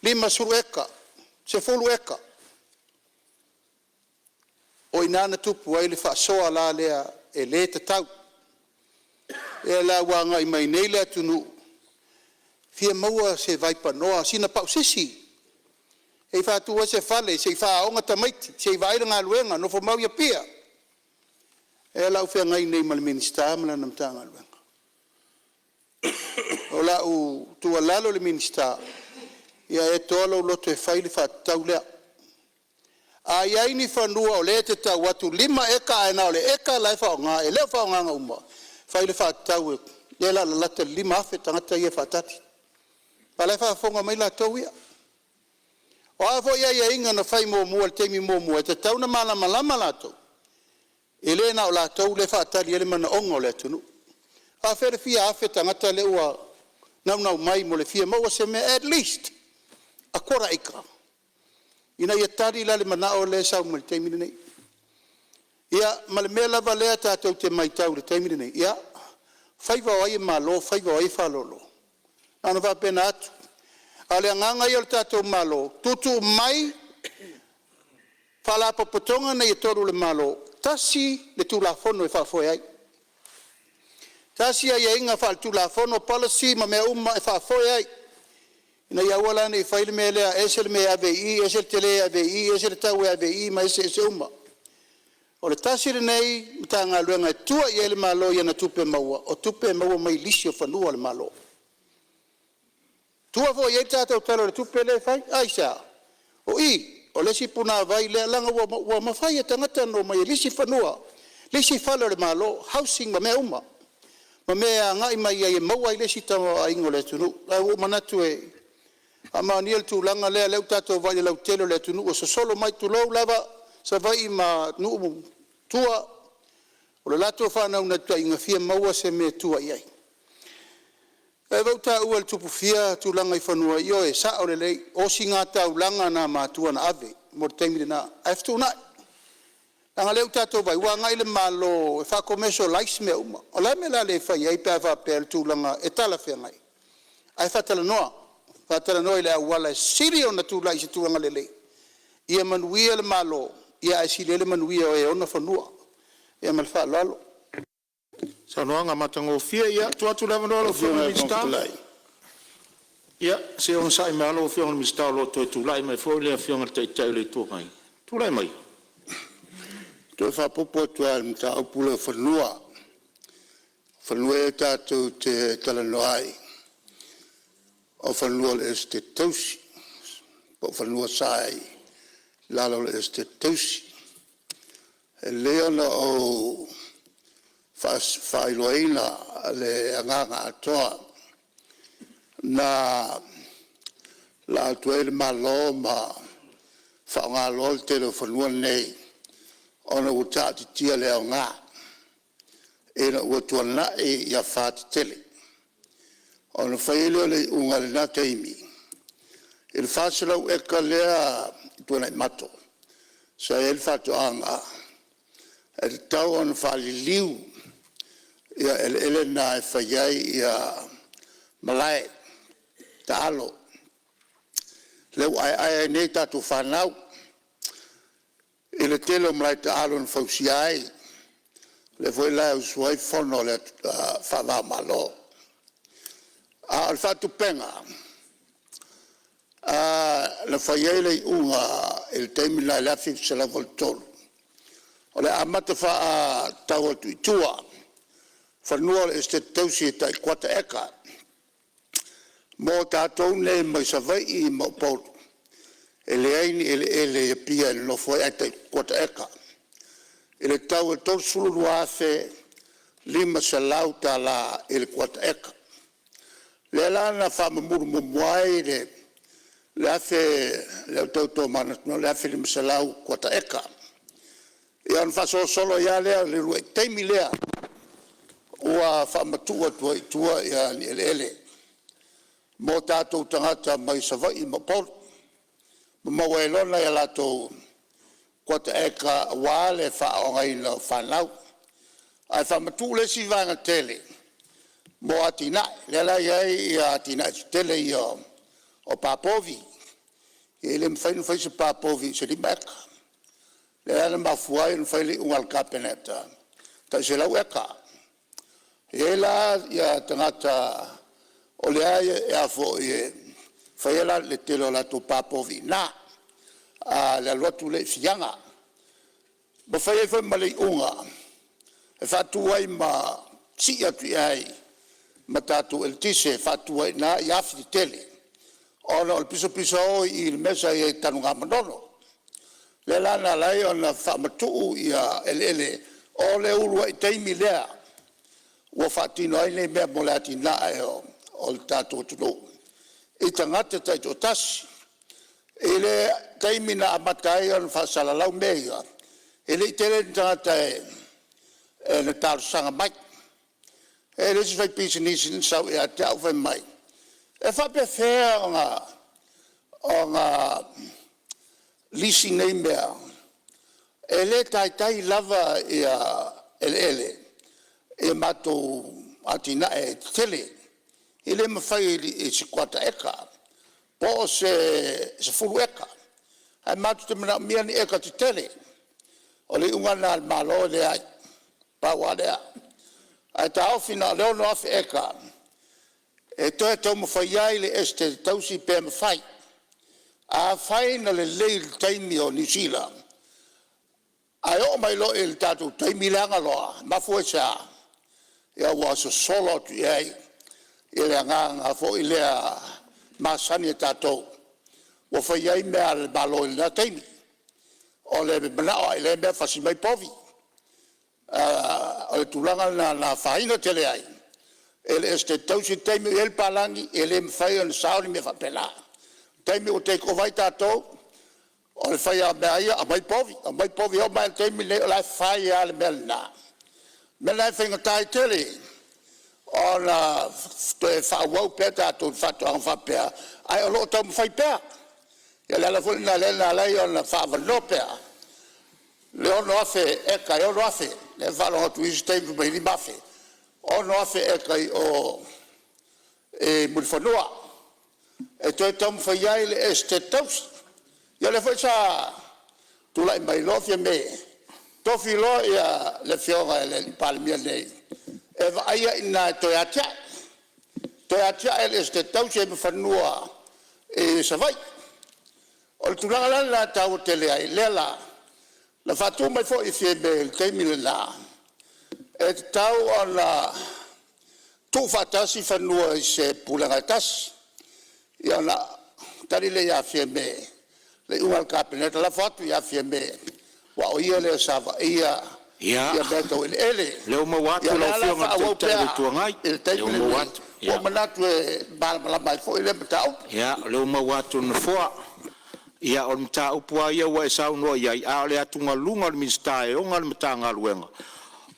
50 eka, 10 eka. O i ina na tupu ai le faasoa la lea e le tatau. O lea la ua agai mai nei le atunuu e fia maua se vaipanoa, sina pausisi se i faatu ai se fale, se i faaaooga tamaiti, se i vaai le galuega, nofomau i Apia. O lea la ua feagai nei ma le Minisita ma lana Matagaluega. O lau tuualalo i le Minisita, ia e toa lou loto e fai le faatatau lea. A i ai ni fanua o lea e te tau atu e 5 eka ae na o le eka la e faaaoga e le o faaaogaina uma, fai le faatatau lea o le a lalata i le 5,000 tagata ia e faatali. A o la e faafofoga mai latou ia. O a foi aiaiga na fai muamua i le taimi muamua, e tatau ona malamalama latou, e le na o latou lea e faatali ai le manaoga o le atunuu. E faafefea le fia afe tagata lea ua naunau mai mo le fia maua se mea at least a quarter acre ina ia tali la le manao lea e sau mai le taimi lenei. Ia ma le mea lava lea tatou te matau i le taimi lenei, ia, faiva o ai e malo faiva o ai e faalolo? Na ona faapena atu. A o le agaga ia o le tatou Malo, tuutuu mai Faalapotopotoga nei e tolu a le Malo, tasi le Tulafono e faafoe ai, tasi aiaiga faale-Tulafono, policy ma mea uma e faafoe ai, ina ia aua la ne i faia le mea lea ese le mea e ave i i, ese le tele e ave i i, ese le tau e ave i i ma eseese uma. O le tasi lenei Matagaluega e tua i ai le Malo i ana tupe maua, o tupe e maua mai lisi o fanua o le Malo. Tua foi i ai le tatou Tala o le Tupe lea e fai. Aisea? O i o le isi punavai lea leaga ua mafai e tagata ona omai e lisi fanua, lisi fale o le Malo, housing ma mea uma, ma mea e agai mai ai e maua ai le isi tamaoaiga o le atunuu. Ae ua ou manatu e faamaonia le tulaga lea, lea ua tatou vaai i le lautele o le atunuu ua sosolo mai, tulou lava Savaii ma nuu i tua. O le latou faanaunautaiga e fia maua se mea e tua i ai. O lea foi ua taua e le Tupufia tulaga i fanua, ioe, e sao lelei, o osigataulaga na a matua na ave mo le taimi lena, ae fetuunai. Leaga o lea ua tatou vaai ua agai le Malo e faa-commercialize mea uma. O le a le mea o le a le faia ai pe a faapea o le tulaga e talafeagai ae faatalanoa, faatalanoa i le auala e sili ona tulai i se tulaga lelei ia manuia le Malo ae sili ai le manuia o e ona fanua. Ia ma le faaaloalo. Saunoaga matagofie. Ia, tuu atu le avanoa i lau Afioga i le Lau Afioga i le Fofoga Minisita. Fetalai, Ia, se i onosai mai lava lau Afioga i le Minisita o lo o toe tulai mai foi le Afioga i le Taitai o le Itu Agai. Tulai mai. Toe faaopoopo atu lava i le mataupu lea o fanua. O fanua ia tatou te talanoa ai, o fanua o le Esetete Tausi, po o fanua sa i lalo o le Esetete Tausi. E lelei ona ou faailoaina le agaga atoa na laa atu ai le Malo ma faaaoga loa le tele o fanua nei ona ua taatitia le aoga ina ua tuanai afa tetele. Ona fai ai lea o le iuga i lena taimi i le 400 eka lea i Tuanaimato sa i ai le faatoaga, e tatau ona faaliliu eleele na e fai ai malae taalo lea ua aeae ai nei tatou fanau i le tele o malae taalo na fausia ai, lea foi la e usu ai fono faava o Malo. A o le faatupega na fai ai le iuga i le taimi lena i le 1983, o le a amata faatau atu i tua fanua o le Esetete Tausi e tai kuata eka mo tatou nei mai Savaii ma Upolu e leai ni eleele i Apia e nonofo ai ae tai kuata eka i le tau e $32,500 i le kuata eka. O lea la na faamamulu muamua ai le 1000 lea ua tau tomanatu atu, o le 1500 kuata eka. Ia ona faasolosolo ai lava lea o le uluai taimi lea ua faamatuu atu ai i tua ni eleele mo tatou tagata mai Savaii ma Upolu ma maua ai loa nai a latou kuata eka aua le faaaogaina o fanau, ae faamatuu le isi vaega tele mo atinae. Lea la e i ai atinae tetele ia o pa povi. E le mafai ona fai se pa povi i se 5 eka. O lea la na mafua ai ona fai le iuga a le Kapeneta e tai 100 eka. E i ai la tagata o lea e fai ai le tele o latou pa povi i ina i le alu atu lea i Fiaga. Ma fai ai foi ma le iuga e faatu ai ma sii atu i ai ma tatou eletise e faatu ai i ina afi tetele ona o le pisapisao i le mea sa i ai i Tanugamanono. O lea la na ala ai ona faamatuu eleele o le uluai taimi lea ua faatino ai nei mea mo le atinae o le tatou atunuu. i tagata taitoatasi. I le taimi na amata ai ona faasalalau mea ia, e le i tele ni tagata na talosaga mai. E i ai le isi faipisinisi na sau ia te au fai mai, e faapefea ona lisi nei mea e le taitai lava eleele i matou atinae tetele. E le mafai i se kuata eka po o se 10 eka, ae matou te manaomia ni eka tetele. O le iuga lena a le Malo e leai, pau lava lea, ae taofi na o le 6,000 eka e toe taumafai ai le Esetete Tausi pe mafai. Afai na lelei i le taimi o Niu Sila ae oo mai loa i le tatou taimi leaga loa. E mafua i se a? Ua sosolo atu i ai le agaga foi lea masani a tatou ua fai ai mea a le Malo i lena taimi. O le manao lava i lea mea fasi mai povi. O le tulaga lena na afaina tele ai e le Esetete Tausi le taimi o i ai le palagi e le mafai ona sao ni mea faapena. O le taimi ua take over ai tatou, o le fai lava o mea a ia, aumai povi, aumai povi. E oo mai lava i le taimi lenei o la e fai lava le mea lena. O le mea lena e faigata ai tele ona toe faaauau pea tatou i faatoaga faapea, ae o lo o taumafai pea. Ia o le ala foi lena lea na ala ai ona faaavanoa pea le 6,000 eka e 6,000 lea e faalogo atu i isi taimi fai mai e 5,000, 6,000 eka i o i Mulifanua e toe taumafai ai le Esetete Tausi. Ia lea foi sa tulai mai loa Fiame, tofi loa le Afioga i le Palemia nei e vaaia i ina e toe atia'e, toe atia'e le Esetete Tausi ai ma fanua i Savaii. O le tulaga la lena e taua tele ai lea la na faatu mai foi e Fiame i le taimi lena, e tatau ona tuufaatasi fanua i se pulega e tasi. Ia ona tali lea ia Fiame i le iuga a le Kapeneta, lafo atu ia Fiame aua o ia lea sa vaaia mea tau eleele. Ia, o lea ua maua Ia atu o lau lea la e Afioga i le faaauau Taitai o le pea Itu Agai, i le o lea taimi ua maua lenei, atu. ua ou manatu e malamalama ai foi lea mataupu. Ia, o lea ua maua atu e le Nofoa. Ia, o le mataupu lava ia ua e saunoa i ai, a o le atugaluga o le Minisita e ona le Matagaluega,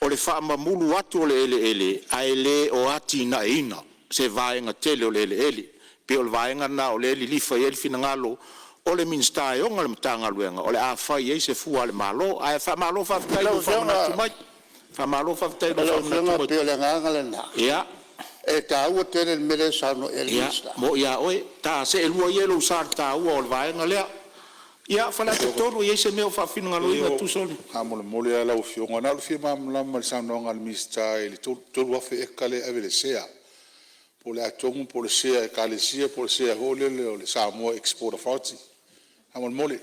o le faamamulu atu o le eleele ae le o atinaeina se vaega tele o le eleele. E pei o le vaega lena o lea e lilifa i ai le finagalo o le Minisita e ona le Matagaluega, o le a fai i ai se fua a le Malo. Ae faamalo faafetai mo Lau lou Afioga, faamanatu mai. Faamalo faafetai mo lou lau faamanatu Afioga mai. e pei o le agaga lena e taua tele le mea lea e saunoa i ai le Ia, Minisita. mo'i a oe, ta seelua ia i lou sa i le taua o le vaega lea. Ia, Faleata 3, e i ai se mea o faafinagaloina e tusa o le… Faamolemole lava lau Afioga na o le fia malamalama i le saunoaga a le Minisita i le 3,000 eka lea e ave i le SEA, po o le a tonu, po o le sea a Ekalesia po o le sea foi lele o le Samoa Export Authority? Faamolemole.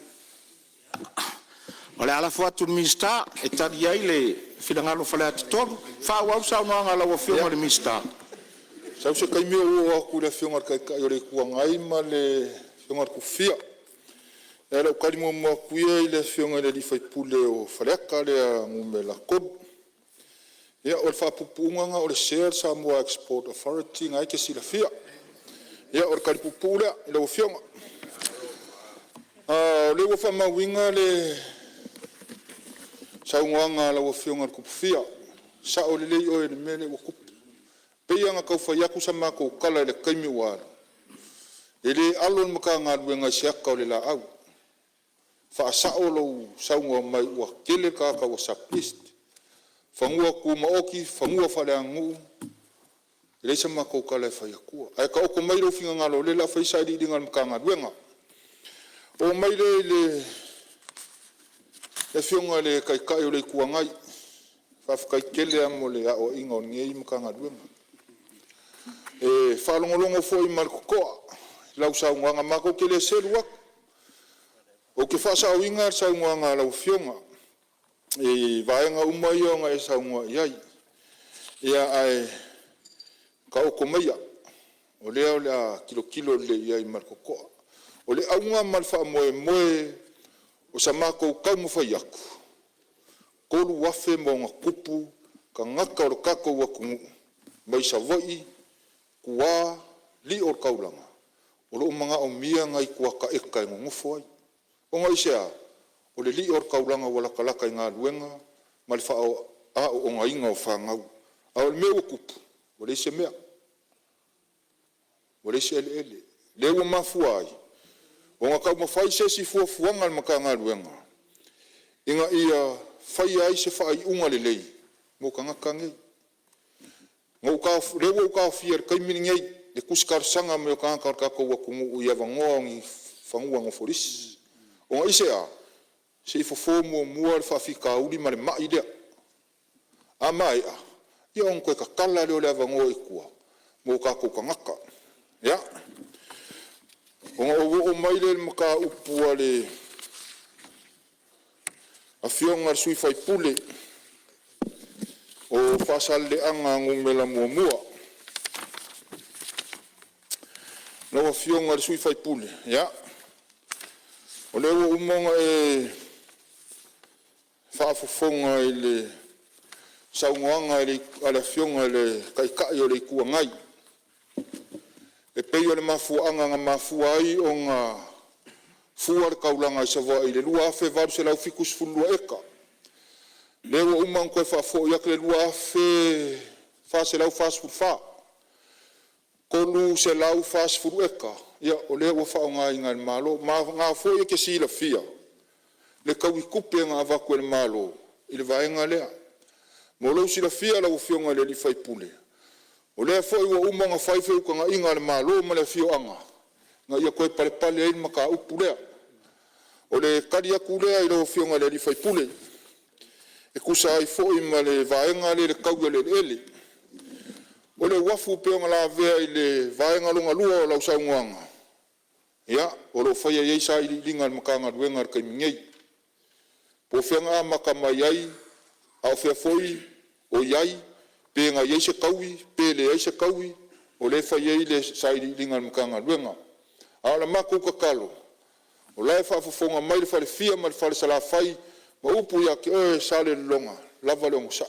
O le a lafo atu i le Minisita e tali ai le finagalo o Faleata 3. Faaauau le saunoaga a lau Afioga i le Minisita. Sau se taimi ou oo atu i le Afioga i le Taitai o le Itu Agai ma le Afioga ia Tupufia. Ae o le a ou tali muamua atu ia i le Afioga i le sui usufono mo Faleata 3. Ia, o le faapuupuuga lena o le SEA o le Samoa Export Authority lena e te silafia. Ia o le tali puupuu lea i lau Afioga. O lea ua faamauina le saunoaga a lau Afioga i le Tupufia, e sao lelei oe i le mea lea ua tupu. E pei lava ona tau fai atu sa matou tala i le taimi ua alu, e le alo le Matagaluega i se ata o le laau. Faasao lou saunoa mai ua toatele tagata ua sub-list. O fanua tumaoti, fanua faaleaganuu, e leai sa matou tala e fai atua. Ae taoto mai lou finagalo o lea o le a fai sailiiliga a le Matagaluega. O'o mai lea i le Afioga i le Taitai o le Itu Agai, faafetai tele lava mo le aoaiga o lenei Matagaluega. E faalogologo foi ma le totoa i lau saunoaga matou te le selu atu. Ou te faasaoina le saunoaga a lau Afioga i vaega uma ia na e saunoa i ai. Ae taoto maia o lea o le a tilotilo lelei i ai ma le totoa. O le auga ma le faamoemoe o sa matou taumafai atu, 3,000+ tagata o le tatou atunuu mai Savaii, tua, lio o le taulaga O lo o manaomia nai kuata eka e nonofo ai. Ona aisea? O le li'o o le taulaga ua latalata i galuega ma le aoaogaina o fanau. A o le mea ua tupu, ua leai se mea, ua leai se eleele. Lea ua mafua ai ona taumafai se isi fuafuaga a le Matagaluega ina ia faia ai se faaiuga lelei mo tagata nei. O lea ua ou taofia i le taimi lenei le tusi talosaga mai o tagata o le tatou atunuu i avanoa o ni fanua nofo lisi. Ona aisea? Se i fofo muamua le faafitauli ma le mai lea. A maea, ia ona toe tatala lea o le avanoa i tua mo tatou tagata. Ia, ona ou oo mai lea i le mataupu a le Afioga i le sui usufono o Faasaleleaga 1. Lau Afioga i le sui usufono, ia o lea ua uma ona e faafofoga i le saunoaga a le Afioga i le Taitai o le Itu Agai e pei o le mafuaaga na mafua ai ona fua le taulaga i Savaii i le 2872 eka, lea ua uma ona toe faafoi atu le 2444, 340 eka o lea ua faaaogaina e le Malo. Ma o lena foi e te silafia le taui tupe na avatu e le Malo i le vaega lea. Mo lou silafia lau Afioga i le sui usufono, o lea foi ua uma ona fai feutagaiga a le Malo ma le afioaga ina ia toe palepale ai le mataupu lea. O le tali atu lea i lau Afioga i le sui usufono e tusa ai foi ma le vaega lea i le taui o le eleele. O le uafu e pei ona lavea i le vaega lona lua o lau saunoaga, ia, o lo o faia i ai sailiiliga a le Matagaluega i le taimi nei, po o fea na amata mai ai a o fea foi o i ai, pe na i ai se taui pe leai se taui, o lea e fai i ai le sailiiliga a le Matagaluega. A o le matou tatalo, o la e faafofoga mai le falefia ma le fale Salafai ma upu ia te oe Salelologa, lava le onosai.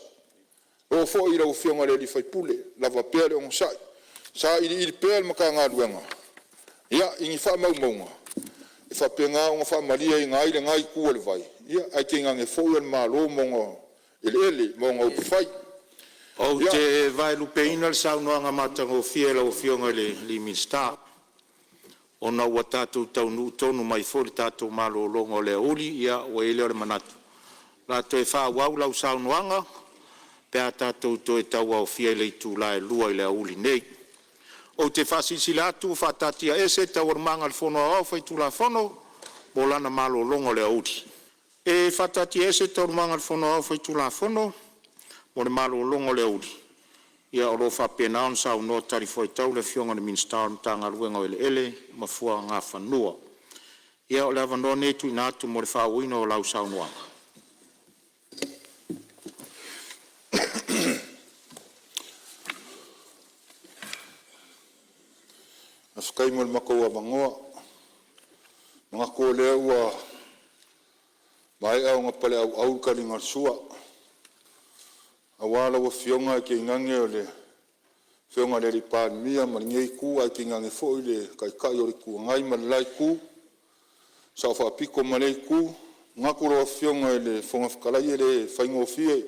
E oo foi i lau Afioga i le sui usufono, lava pea le onosai, sailiili pea le Matagaluega i ni faamaumauga e faapena ona faamalieina ai lena itu o le vai, ae tainane foi o le Malo ma ona eleele ma ona upufai. Ou te vaelupeina le saunoaga matagofie a lau Afioga i le Minisita, ona ua tatou taunuu tonu mai foi i le tatou malologa o le aoauli. Ia ua i ai lea o le manatu o le a toe faaauau lau saunoaga pe a tatou toe tauaofia i le itula e 2:00 i le aoauli nei. Ou te faasilasila atu ua faataatiaese Taualumaga a le Fono Aoao Faitulafono mo lana malologa o le aoauli. E faataatiaese Taualumaga a le Fono Aoao Faitulafono mo le malologa o le aoauli, o lo o faapena ona saunoa talifuaitau le Afioga i le Minisita o le Matagaluega o Eleele ma Fuagafanua. Ia o le avanoa lenei e tuuina atu mo le faaauauina o lau saunoaga. Faafetai mo le matou avanoa. E manatu o lea ua maea ona paleauau le taliga o le sua aua lau Afioga ae tainane o le Afioga i le Palemia ma lenei Itu, ae tainane foi le Taitai o le Itu Agai ma le la Itu, Sao Faapito ma lea Itu. E manatu lau Afioga i le Fofoga Fetalai e le faigofie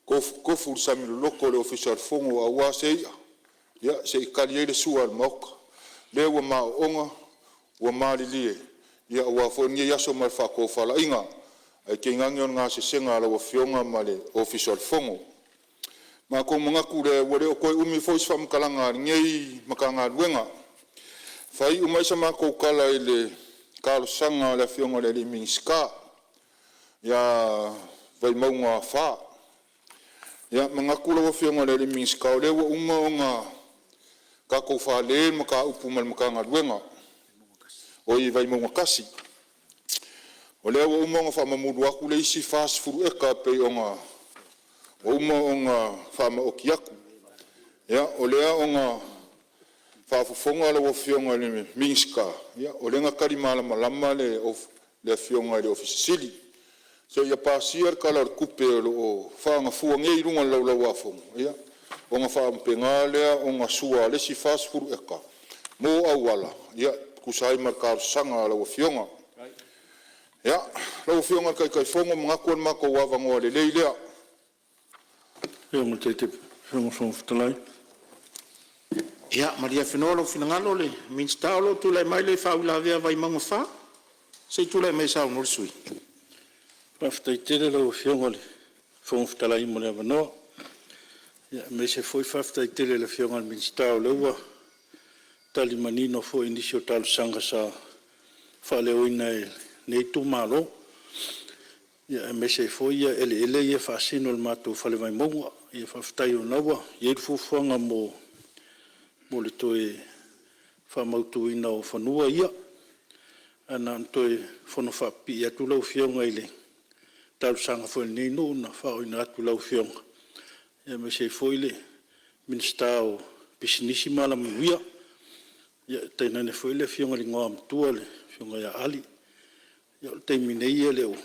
tofutofu le sami loloto o le Ofisa o le Fono aua se i'a se i tali ai le sua a le Maota. O lea ua mauoona ua malilie aua foi lenei aso ma le faatofalaiga, ae tainane o le gasesega a lau Afioga ma le Ofisa o le Fono. Ona matou manatu lea ua le toe umi foi se faamatalaga a lenei Matagaluega. E faaiu mai sa matou tala i le talosaga a le Afioga i le Minisita ia Vaimauga 4. Ia manatu lau Afioga i le Minisita o lea ua uma ona tatou fale le mataupu ma le Matagaluega, oi Vaimauga 1. O lea ua uma ona faamamulu atu le isi 40 eka e pei ona ua uma ona faamaoti atu. Ia, o lea na faafofoga lau Afioga i le Minisita, o lea na tali malamalama le Afioga i le Ofisa Sili o Pulega, seia pasia le Tala o le Tupe o lo o faaagafua nei i luga o le Laulau-a-Fono, ia ona faapena lea ona sua o le isi 40 eka mo auala e tusa ai ma le talosaga a lau Afioga. Ia, lau Afioga i le Taitaifono, manatu o le matou avanoa lelei lea. Ia malie Afenoa lou finagalo le Minisita, o lo o tulai mai le faauilavea a Vaimauga 4. Se i tulai mai e saunoa le sui usufono. Faafetai tele lau Afioga i le Fofoga Fetalai mo le avanoa. Aemaise foi faafetai tele i le Afioga i le Minisita o lea ua tali manino foi i nisi o talosaga sa faaleoina e lenei itumalo, aemaise ai foi eleele ia e faasino i le matou Fale Vaimauga. Faafetai o lena ua i ai le fuafuaga mo le toe faamautuina o fanua ia. Ae na ona toe fonofaapipii atu lau Afioga i le talosaga foi a lenei nuu na faaooina atu i lau Afioga, aemaise ai foi le Minisita o Pisinisi ma Alamanuia, tainane foi le Afioga i le Igoamatua lau Afioga ia Ale. Ia, o le taimi nei e le o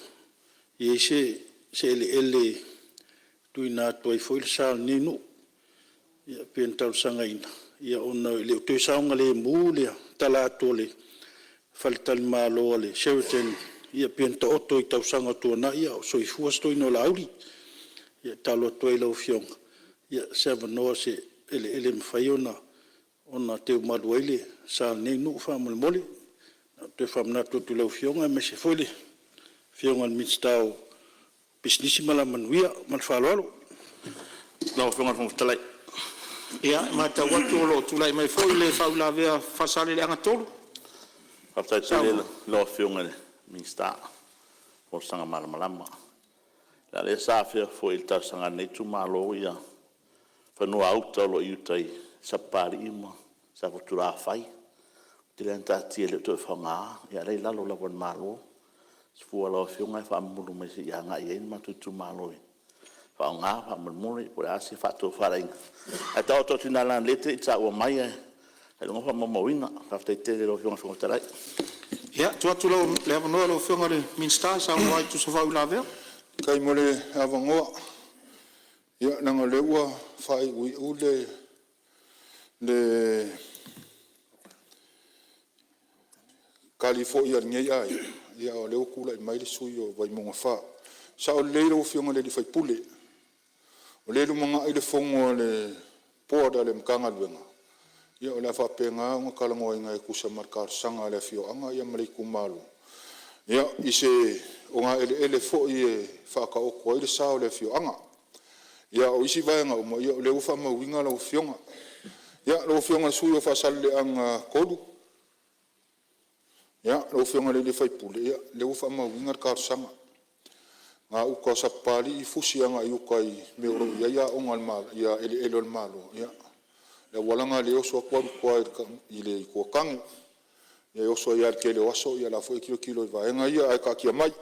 i ai se eleele e tuuina atu ai foi le sa o lenei nuu, e pei ona talosagaina, ona e le o toe saogalemu le tala atu o le faletalimalo a le Sheraton e pei ona taoto i tausaga ua tuanai a o soifua si toeaina o Laauli. Ia, e tatalo atu ai i lau Afioga, se avanoa i se eleele e mafai ona teumalu ai le sa o lenei nuu faamolemole. E toe faamanatu atu i lau Afioga aemaise foi le Afioga i le Minisita o Pisinisi ma Alamanuia. Ma le faaaloalo. Lau Afioga i le Fofoga Fetalai. Ia, e matau atu o lo o tulai mai foi le faauilavea a Faasaleleaga 3. Faafetai tele i lau Afioga i le Minisita mo le folasaga malamalama. A o lea sa afea foi i le talosaga a lenei itumalo fanua-uta o lo o i uta i Sapapalii ma Safotulafai. Ua tele lava ina taatia e le o toe faaaogaina, a o la e i lalo lava o le Malo. O se fua o lau Afioga e faamamulu mai se i agai i ai le matou itumalo e faaaoga faamolemole, po o le a se faatofalaiga. Ae taoto atu i ina leaga o lea e te le i taua mai ailoga o faamaumauina. Faafetai tele i lau Afioga i le Fofoga Fetalai. Ia, tuu atu le avanoa i lau Afioga i le Minisita e saunoa ai e tusa ai ma faauilavea. Faafetai mo le avanoa. Ia, leaga o lea ua faaiuiu le tali foi a lenei aiga, a o lea ua tulai mai le sui usufono mo Vaimauga 4. E sao lelei lau Afioga i le sui usufono, o lea e lumanai le fono a le Board a le Matagaluega, o le a faapena ona talanoaina e tusa ma le talosaga a le afioaga ma le itumalo i se ogaeleele foi e faataoto ai le sa o le afioaga. A o isi vaega uma, o lea ua faamauina lau Afioga. Ia, lau Afioga i le sui usufono mo Faasaleleaga 3, lau Afioga i le sui usufono, o lea ua faamauina le talosaga. Gauta o Sapapalii, fusi agai i uta i mea o lo o i ai eleele o le Malo, ia, le auala lena o lea e oso atu alu i tua i le itu o Tane. E oso ai lava i le tele o aso, o la e foi e tilotilo i vaega ia, ae taatia mai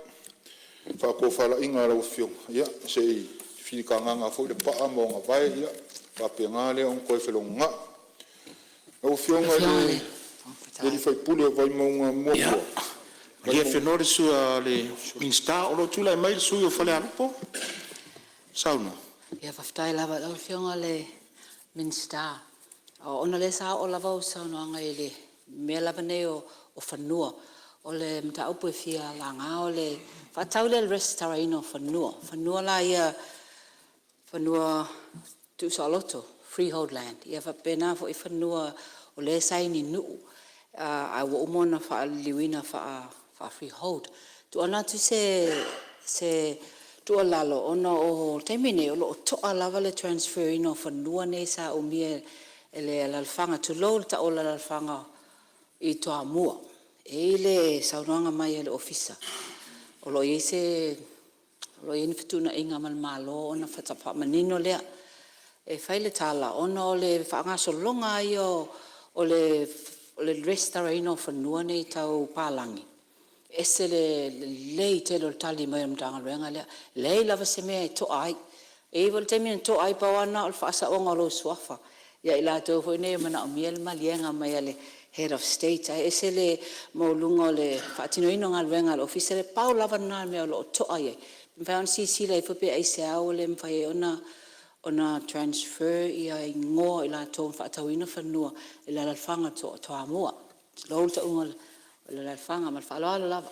i faatofalaiga a lau Afioga, se i filitagaga foi Lepaa ma Onavae, ona faapena lea ona toe felogonai. Lau Afioga i le sui usufono mo Vaimauga 1… Ia, malie Afenoa le Minisita, o lo o tulai mai le sui usufono mo Falealupo. Saunoa. Ia, faafetai lava i lau Afioga i le Minisita, ona o lea sa oo lava au saunoaga i mea lava nei o fanua. O le mataupu e fia laga o le faatau lea o le resitalaina o fanua, fanua la ia o fanua tuusaoloto, freehold land, ia faapena foi fanua o lea e saini nuu ae ua uma ona faaliliuina faa-freehold. Tuuina atu se tuualalo, ona o le taimi lenei o lo o to'a lava le transfer ina o fanua nei sa umia e le alaalafaga, tulou le tau o le alaalafaga i Toamua. E i ai le saunoaga mai a le Ofisa o lo o i ai ni fetuunaiga ma le Malo ona faatoa faamanino lea. E fai le tala ona o le faagasologa lava ia o le resitalaina o fanua nei tau palagi, e ese le lelei tele o le tali mai o le Matagaluega lea. E leai lava se mea e to'a ai. E i ai foi le taimi na to'a ai pau lava lena o le faasaoga o lou suafa ia i latou foi nei e manaomia le maliega mai a le Head of State. Ae ese le maualuga o le faatinoina o galuega a le Ofisa lea. Pau lava lena o le mea o lo o to'a i ai, pe mafai ona silasila ifo pe aisea ua le mafai ai ona ona transfer igoa o i latou na faatauina fanua i le alaalafaga o Toamua, tulou le tauga o le alaalafaga. Ma le faaaloalo lava.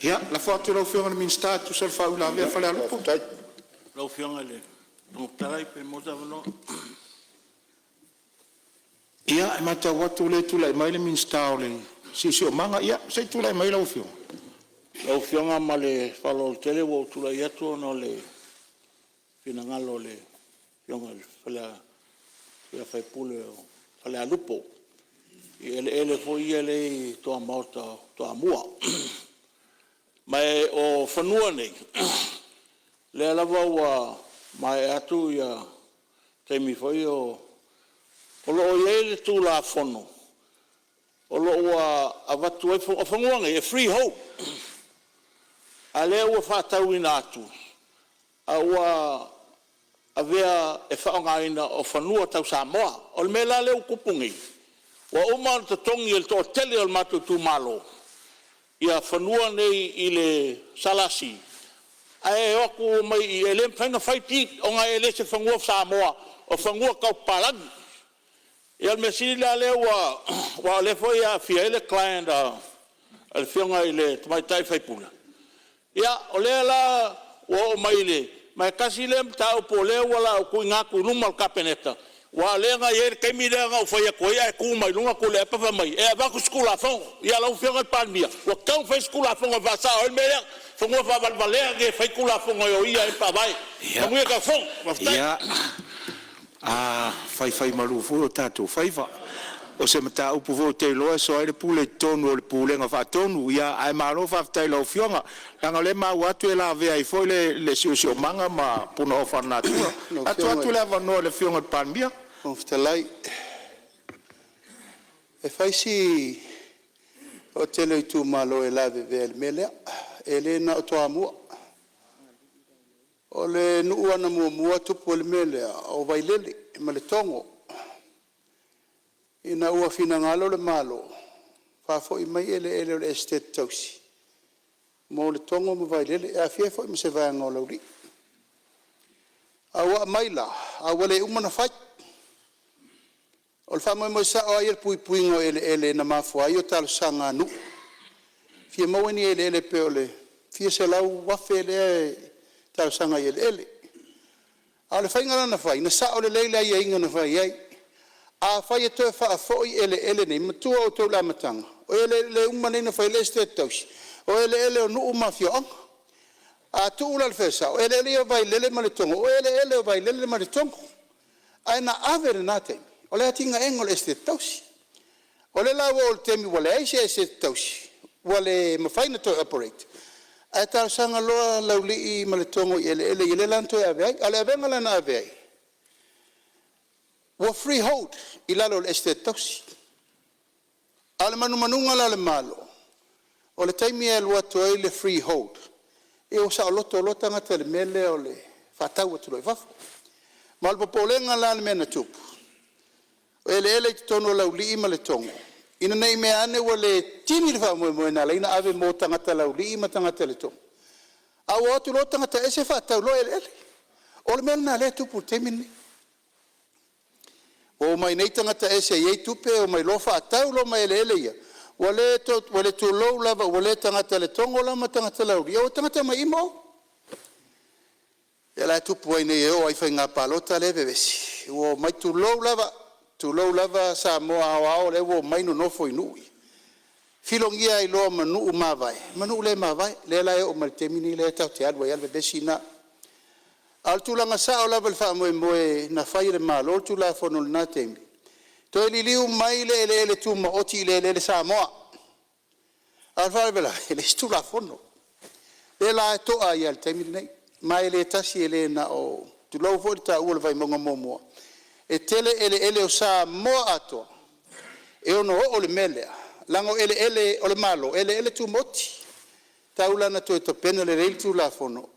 Ia, lafo atu i lau Afioga i le Minisita e tusa o le faauilavea a Falealupo. Ia, e matau atu o lea e tulai mai le Minisita o le Siosiomaga. Ia, se i tulai mai lau Afioga. Lau Afioga ma le faaaloalo tele ua ou tulai atu ona o le finagalo o le Afioga i le sui usufono o Falealupo i eleele foi ia lea e i tuamaota o Toamua. Ma o fanua nei, lea lava ua maea atu taimi foi o… O lo o i ai le Tulafono o lo o ua avatu ai fanua. O fanua nei e freehold, a o lea ua faatauina atu a ua avea e faaaogaina o fanua tau Samoa. O le mea la lea ua tupu nei, ua uma ona totogi e le toatele o le matou itumalo fanua nei i le SLC, ae o atu omai i i e le mafai ona fai deed ona e le o se fanua Samoa o fanua tau papalagi. Ia o le mea sili la lea ua… aua o lea foi e aafia ai le client a le Afioga i le tamaitai sui usufono, ia o lea la ua oo mai i le… ma e tasi lea mataupu o lea o le a ou tuuina atu i luma o le Kapeneta, aua o lea na i ai le taimi lea na ou fai atu ai ae tu mai luga Tuilaepa fai mai e avatu se Tulafono. Ia lau Afioga i le Palemia, ua tatau ona fai se Tulafono e faasao ai le mea lea, fanua faavalevalea e fai Tulafono e oia ai le Faavae. Manuia le tatou Fono. Faafetai. Ia, a faifaimalu foi o tatou faiva. O se mataupu foi ou te iloa e soa ai le pule i totonu o le Pulega Faatonu. Ae malo faafetai i lau Afioga, leaga o lea e maua atu e lavea ai foi le siosiomaga ma punaoa faalenatura. Lau Tuu Afioga atu i le le avanoa i le Afioga i le Palemia. Fofoga Fetalai, e fai si toatele o itumalo e lavevea i le mea lea, e le na o Toamua. O le nuu lava na muamua tupu ai le mea lea, o Vailele ma Letogo. Ina ua finagalo le Malo faafoi mai eleele o le Esetete Tausi mo Letogo ma Vailele, e aofia ai foi ma se vaega o Laulii. A ua aumai la, a ua le uma ona fai. O le faamoemoe sao lava ia i le puipuiga o eleele na mafua ai talosaga a nuu, e fia maua ni eleele pei o le fia selau afe lea e talosaga i eleele. A o le faiga la na fai, na sao lelei le aiaiga na fai ai. Afai e toe faafoi eleele nei, manatua outou i le amataga, o eleele uma nei na fai ai le Esetete Tausi, o eleele o nuu ma afioaga. A tuu la i le fai sao, o eleele ia o Vailele ma Letogo, o eleele o Vailele ma Letogo. Ae na ave i lena taimi, o le atinaeina o le Esetete Tausi. O lea la ua oo i le taimi ua leai se Esetete Tausi ua le mafai ona toe operate, ae talosaga loa Laulii ma Letogo i eleele ia lea la na toe ave ai. A o le avega la na ave ai, ua freehold i lalo o le Esetete Tausi. A o le manumanuga la o le Malo, o le taimi e alu atu ai le freehold, ia ua saoloto loa tagata i le mea lea o le faatau atu loa i fafo. Ma o le popolega la i le mea na tupu, o eleele i totonu o Laulii ma Letogo, ina ne i meaane ua le tini le faamoemoe na ala ai ona ave mo tagata Laulii ma tagata Letogo, a ua o atu loa tagata ese faatau loa eleele. O le mea lena o lea e tupu i le taimi lenei. Ua omai nei tagata ese e i ai tupe omai loa faatau loa ma eleele ia, ua le tulou lava, ua le tagata Letogo la ma tagata Laulii a ua tagata mai i i ma o. Lea la e tupu ai nei e oo lava i faiga palota lea e vevesi ua omai, tulou lava, tulou lava Samoa aoao lea ua omai nonofo i nuu ia, filogia ai loa ma nuu mavae ma nuu le mavae. Lea la e oo mai le taimi lenei lea tatou te alu ai lava i le vevesi lena. A o le tulaga sao lava i le faamoemoe na fai e le Malo le Tulafono i lena taimi, toe liliu mai le eleele tumaoti i eleele Samoa. A o le faalavelave e leai se Tulafono, lea la e to'a ai lava i le taimi lenei. Ma e le tasi e le na o… tulou foi le taua o le Vaimauga 1, e tele eleele o Samoa atoa e ono oo i le mea lea, leaga o eleele o le Malo, o eleele tumaoti. E tatau la ona toe tapena lelei le Tulafono,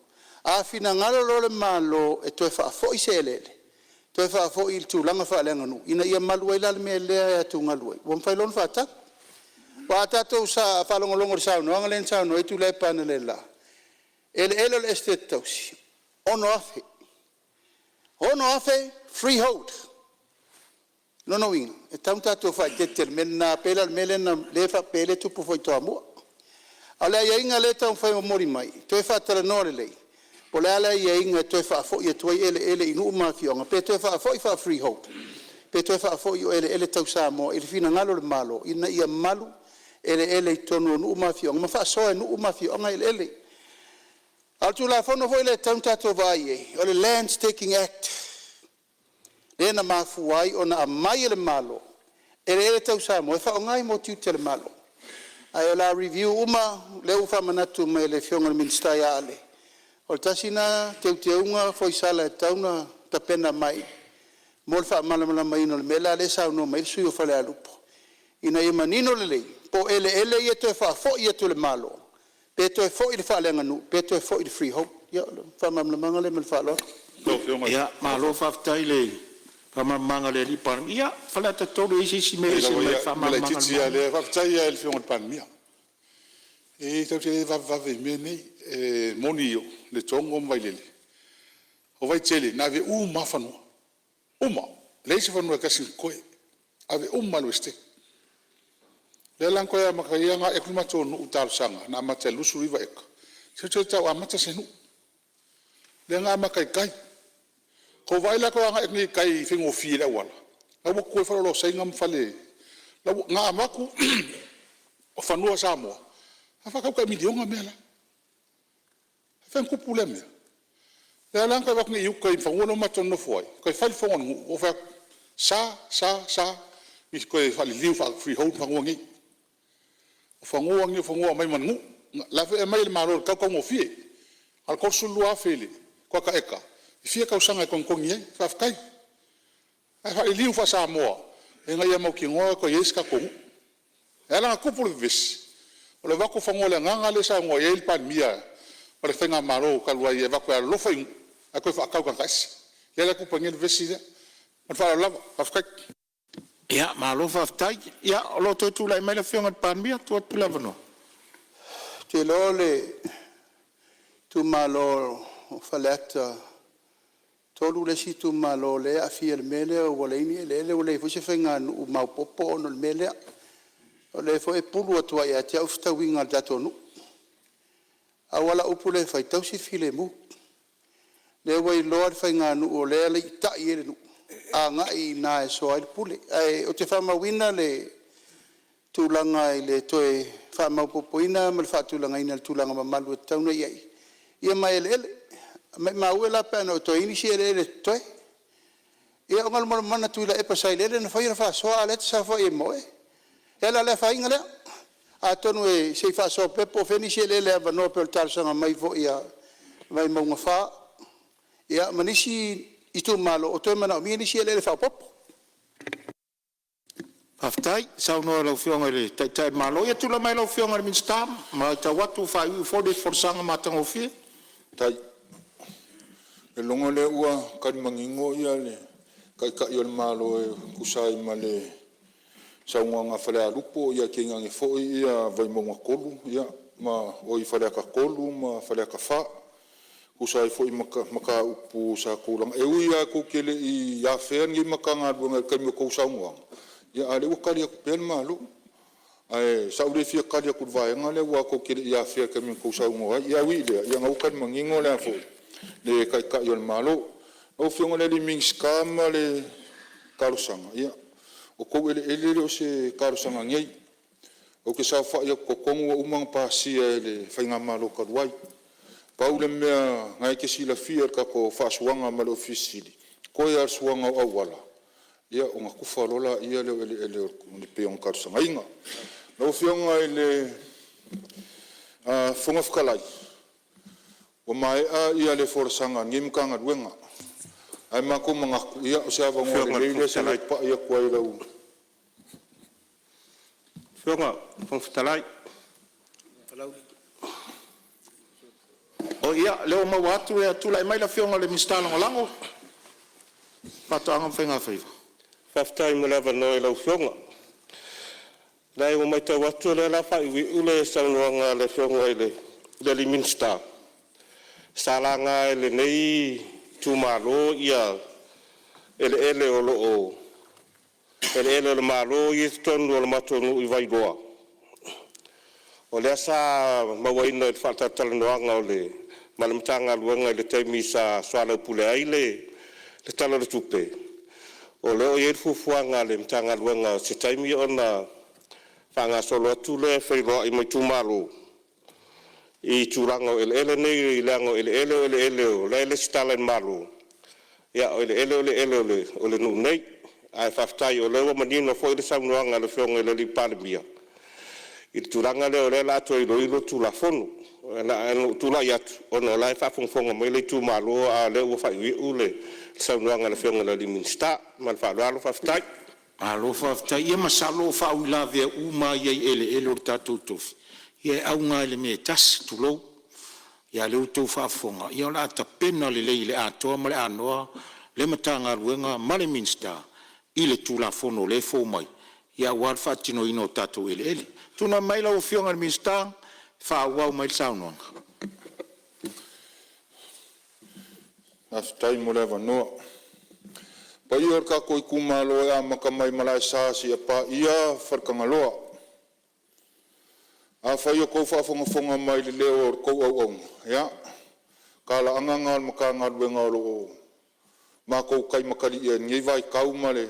a finagalo loa le Malo e toe faafoi se eleele, toe faafoi i le tulaga faaleaganuu ina ia malu ai la le mea lea e atugalu ai, ua mafai loa ona faatau. Aua a tatou faalogologo i le saunoaga lea na saunoa ai Tuilaepa analeila, o eleele o le Esetete Tausi e $6,000 freehold. O lona uiga e tatau ona tatou faaeteete i le mea lena, pei la o le mea lea e faapea ai le tupu foi i Toamua. A o le aiaiga lea e taumafai e momoli mai, toe faatalanoa lelei po o le a le aiaiga e toe faafoi atu ai eleele i nuu ma afioaga, pe toe faafoi faa-freehold pe toe faafoi o eleele tau Samoa i le finagalo o le Malo ina ia malu eleele i totonu o nuu ma afioaga ma faasoa e nuu ma afioaga eleele. A o le Tulafono foi lea e tatau ona tatou vaai i ai, o le Lands Taking Act lea na mafua ai ona aumai e le Malo eleele tau Samoa e faaaoga mo tiute o le Malo. Ae o le a review uma lea ua faamanatu mai e le Afioga i le Minisita ia Ale, o le tasi lena teuteuga Foisala e tatau ona tapena mai mo le faamalamalamaina o le mea la lea e saunoa mai ai le sui usufono mo Falealupo, ina ia manino lelei po o eleele ia e toe faafoi atu e le Malo pe toe foi i le faaleaganuu pe toe foi i le freehold. Ia o le faamalamalamaga lea ma le faaaloalo. Ia, malo faafetai i le faamalamalamaga a le Palemia. Ia, Faleata 3 e i ai se isi mea e ese mai i le faamalamalamaga? Faafetai lava i le Afioga i le Palemia. E tatou te le vavevave i mea nei. E moni o Letogo ma Vailele, o Vaitele na ave uma lava fanua, uma, leai se fanua e tasi na totoe, ave uma lava i le Esetete. O lea la na toe amata ai ona ae atu le matou nuu i talosaga na amata i le 29 eka, se i toe tau amata se nuu. Lea na amata i tai. Ua tou vaai la i le toe agai atu nei i tai e faigofie i le auala, la ua tutu ai faleoloa o Saina ma fale… Na avatu o fanua Samoa ae faatau tai $1 miliona mea la. E faapefea ona tupu lea mea? Lea la na toe avatu nei i uta i le fanua lea matou te nonofo ai toe fai le fono a le nuu ou fai atu, e sa, sa, sa toe faaliliu faa-freehold fanua nei. O fanua nei o fanua e aumai ma le nuu. O la foi e aumai e le Malo i le tau taugofie, a o le $32,000 i le kuata eka, e fia tausaga e togitogi ai? Faafetai. Ae faaliliu faa-Samoa ina ia mautinoa e toe i ai se tatou nuu. E ala ona tupu le vevesi, o le avatu o fanua o le agaga lea e saunoa i ai le Palemia ma le faigamalo talu ai e avatu e alolofa i nuu ae toe faatau i tagata ese. Lea la e tupu ai nei le vevesi lea. Ma le faaaloalo lava. Faafetai. Ia, malo faafetai. Ia, o lo o toe tulai mai le Afioga i le Palemia. Tuu atu le avanoa. Ou te iloa o le itumalo o Faleata 3 le isi itumalo o lea e aafia i le mea lea ua leai ni eleele ua leai foi se faiganuu maopoopo ona o le mea lea. O lea foi e pulu atu lava ia te au fetauiga a le tatou nuu. Pau lava lau upu lea e fai, tausi le filemu. O lea ua iloa le faiganuu o lea e aliitai i ai le nuu, agai i ina e soa ai le pule. Ae ou te faamauina le tulaga i le toe faamaopoopoina ma le faatulagaina i le tulaga mamalu e tatau ona i ai ia ma eleele. Maimau e la pe ana toe i ai nisi eleele o totoe. Ia o Galumalemana Tuilaepa Sailele na faia le faasoa a o lea e te saofai ai ma oe. Ia la o le afaina lea. Atonu se i faasoa pea po o fea nisi eleele avanoa pei o le talosaga mai foi a Vaimauga 4 ia ma nisi itumalo o toe manaomia nisi eleele faaopoopo. Faafetai saunoa i lau Afioga i le Taitai o le Malo. Ia tulai mai lau Afioga i le Minisita, ua matau atu ua faaiuiu foi le folasaga matagofie. Faafetai. Ou te lagona o lea ua tali manino le Taitai o le Malo e tusa ai ma le saunoaga a Falealupo ae tainane foi Vaimauga 3, Faleata 3 ma Faleata 4, e tusa ai foi ma mataupu sa outou laga. E ui lava tou te le i afea lenei Matagaluega i le taimi o a outou saunoaga, a o lea ua tali atu pea le Malo. Ae sa ou le fia tali atu i le vaega lea aua tou te le i afea i le taimi na outou saunoa ai. Ae ui i lea, o lena ua tali manino le Taitai o le Malo. Lau Afioga i le Minisita ma le talosaga, ia, o outou eleele e le o se talosaga nei. Ou te saofai atu i totonu ua uma ona pasia e le faigamalo talu ai. Pau le mea o lena e te silafia i le tatou faasuaga ma le Ofisa Sili o Pulega, toe lava o le suaga o auala ona tufa loa lea o eleele e pei ona talosagaina. Lau Afioga i le Fofoga Fetalai, ua maea le folasaga a lenei Matagaluega, ae matou te manatu o se avanoa lelei lenei se i ou pai atu ai i lau… Afioga i le Fofoga Fetalai… Ia, o lea ua maua atu e tulai mai le Afioga i le Minisita Lagolago o Faatoaga ma Faigafaiva. Faafetai mo le avanoa i lau Afioga. Leai ua matau atu o lea o le a faaiuiu le saunoaga a le Afioga i le Minisita. Sa laga e lenei itumalo eleele o lo o eleele o le Malo ia e i totonu o le matou nuu i Vailoa, o lea sa mauaina i le faatalatalanoaga ma le Matagaluega i le taimi sa soalaupule ai le Tala o le Tupe, o lo o i ai le fuafuaga a le Matagaluega i se taimi ona faagasolo atu lea e feiloai ma itumalo i tulaga o eleele nei leaga o eleele o eleele o la e resitala i le Malo, a o eleele o eleele o le nuu nei. Ae faafetai o lea ua manino foi le saunoaga a le Afioga i le Palemia i le tulaga lea o lea o le a toe iloilo le Tulafono. Ae na ou tulai atu ona o la e faafogafoga mai le itumalo, a o lea ua faaiuiu le saunoaga a le Afioga i le Minisita. Ma le faaaloalo faafetai. Malo faafetai. Ia masalo o faauilavea uma lava ia i eleele o le tatou tofi, ia e auga lava i le mea e tasi, tulou. A o lea ua outou faafofoga, ia o le a tapena lelei i le atoa ma le anoa le Matagaluega ma le Minisita i le Tulafono o lea e fou mai aua le faatinoina o tatou eleele. Tulai mai lau Afioga i le Minisita e faaauau mai le saunoaga. Faafetai mo le avanoa. O paia o le tatou itumalo e amata mai Malaesa seia paia Faletagaloa. Afai o outou faafogafoga mai i le leo o la outou auauna, ia o talaaga na o le Matagaluega o lo o matou taimakalia i lenei vaitau ma le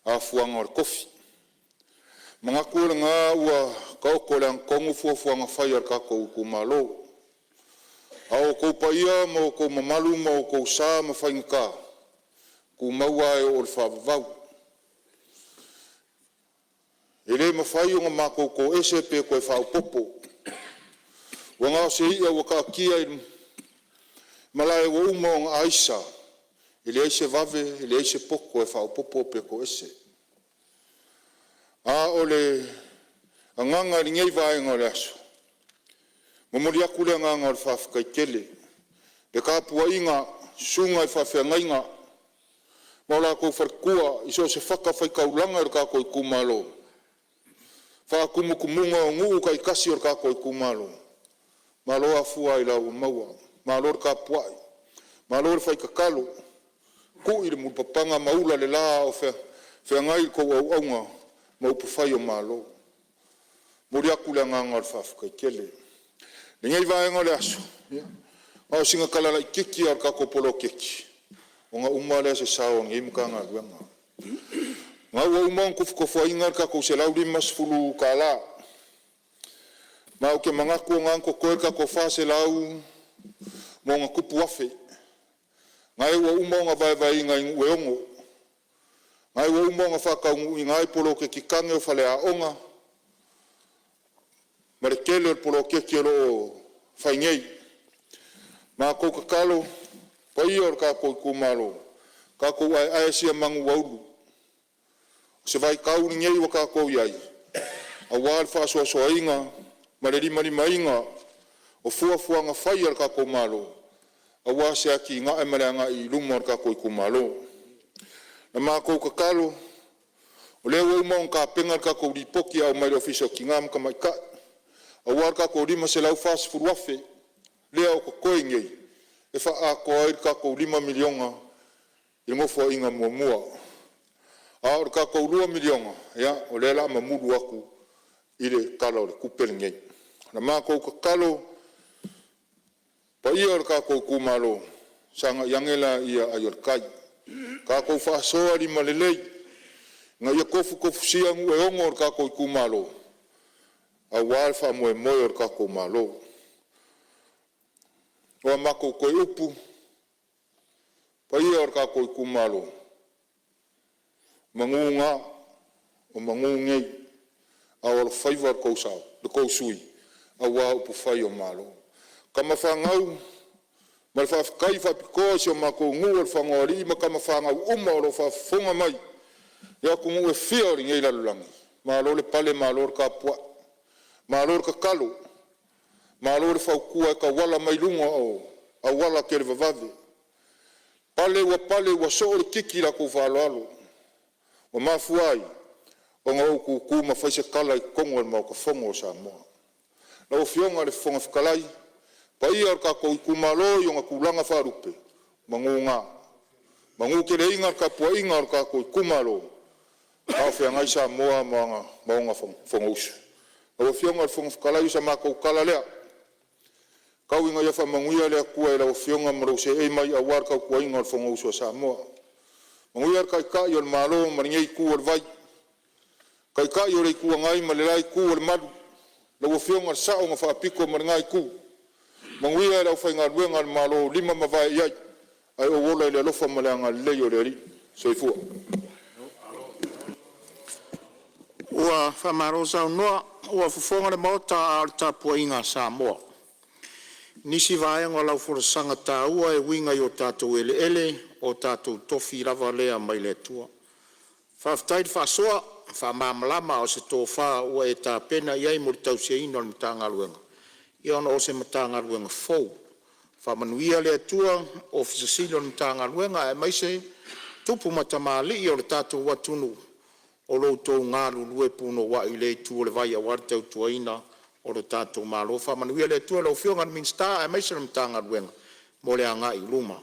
afuaga o le tofi. E manatu o lena ua taoto i le agatonu fuafuaga fai a le tatou itumalo. A o outou paia ma outou mamalu ma outou sa ma faigata, e tumau lava e oo i le faavavau. E le mafai ona matou toese pe toe faaopoopo. Ua na o se i'a ua taatia i malae ua uma ona aisa, e leai se vave leai se poto e faaopoopo pe toese. A o le agaga i lenei vaega o le aso, e momoli atu le agaga o le faafetai tele i le tapuaiga a susuga i faafeagaiga ma o latou faletua i so o se fatafaitaulaga i lo tatou itumalo, faatumutumuga o nuu taitasi o le tatou itumalo, malo afua ailao ua maua, malo le tapuai, malo le fai tatalo, tui le mulipapaga ma ula le la a o feagai la outou auauna ma upufai o Malo. E momoli atu le agaga o le faafetai tele. I lenei vaega o le aso, ia, na o sina tala laitiiti lava o le tatou poloketi ona uma lea o se sao o lenei Matagaluega. O lena ua uma ona tofotofoina le tatou $150, ma ou te manatu o lena na totoe le tatou $400+ na ua uma ona vaevaeina i nuu e 6, na ua uma ona faataunuuina ai poloketi tane o faleaoga ma le tele o le poloketi o lo o fai nei. Matou tatalo, paia o le tatou itumalo, tatou aeae sia manu ua ulu. O se vaitau lenei ua tatou i ai aua le faasoasoaina ma le limalimaina o fuafuaga fai a le tatou Malo aua se atinae ma le agai i luma o le tatou itumalo. Na matou tatalo, o lea ua uma ona tapena le tatou lipoti e aumai le Ofisa o Tina ma Tamaitai aua le tatou $540,000 lea o totoe nei e faaatoa ai le tatou $5 miliona i le Nofoaiga muamua. A o le tatou $2 miliona, ia o lea o le a mamulu atu i le Tala o le Tupe lenei. O le matou tatalo, paia o le tatou itumalo, sagai ane laia ai o le tai, tatou faasoa limalelei ina ia tofutofusia nuu e ono o le tatou itumalo aua le faamoemoe o le tatou Malo. O a matou toe upu, paia o le tatou itumalo, o manu na, o manu nei a o alofaiva lo outou sui usufono aua upufai o Malo. Tama fanau ma le faafetai faapitoa i si o matou nuu o Lefagaoalii ma tamafanau uma o lo o faafofoga mai i atunuu e fia o lenei lalolagi, malo le pale malo le tapuai, malo le tatalo, malo le fautua e tauala mai luga o auala televavave. Pale ua pale ua soo le titi i la outou faaaloalo ua mafua ai ona ou tu ma fai se tala i totonu o le Maota Fono o Samoa. Lau Afioga i le Fofoga Fetalai, paia o le tatou itumalo i ona tulaga faalupe, o manu na, Manuteleina le tapuaiga a lo tatou itumalo a o feagai Samoa ma ona fonousu. Lau Afioga i le Fofoga Fetalai, o sa matou tala lea, tau ina ia faamanuia le Atua i lau Afioga ma lou seei mai aua le tautuaina o le Fonousu a Samoa. Manuia le Taitai o le Malo ma lenei itu o le vai, Taitai o le Itu Agai ma le la itu o le Malu, lau Afioga i le Sao na Faapito ma lena itu, manuia le aufaigaluega a le Malo o lima ma vae i ai, ae ou ola i le alofa ma le agalelei o le Alii. Soifua. Ua faamalo saunoa, ua fofoga le Maota a o le tapuaiga a Samoa. I nisi vaega o lau folasaga taua e uiga i o tatou eleele, o tatou tofi lava lea mai le Atua. Faafetai le faasoa, faamalamalama a o se tofa ua e tapena i ai mo le tausiaina o le Matagaluega, ia ona o se Matagaluega fou. Faamanuia le Atua i le Ofisa Sili o Pulega o le Matagaluega aemaise tupu ma tamalii o le tatou atunuu o lo o outou galulue punouai i lea itu o le vai aua le tautuaina o le tatou Malo. Faamanuia le Atua i lau Afioga i le Minisita aemaise le Matagaluega mo le agai i luma.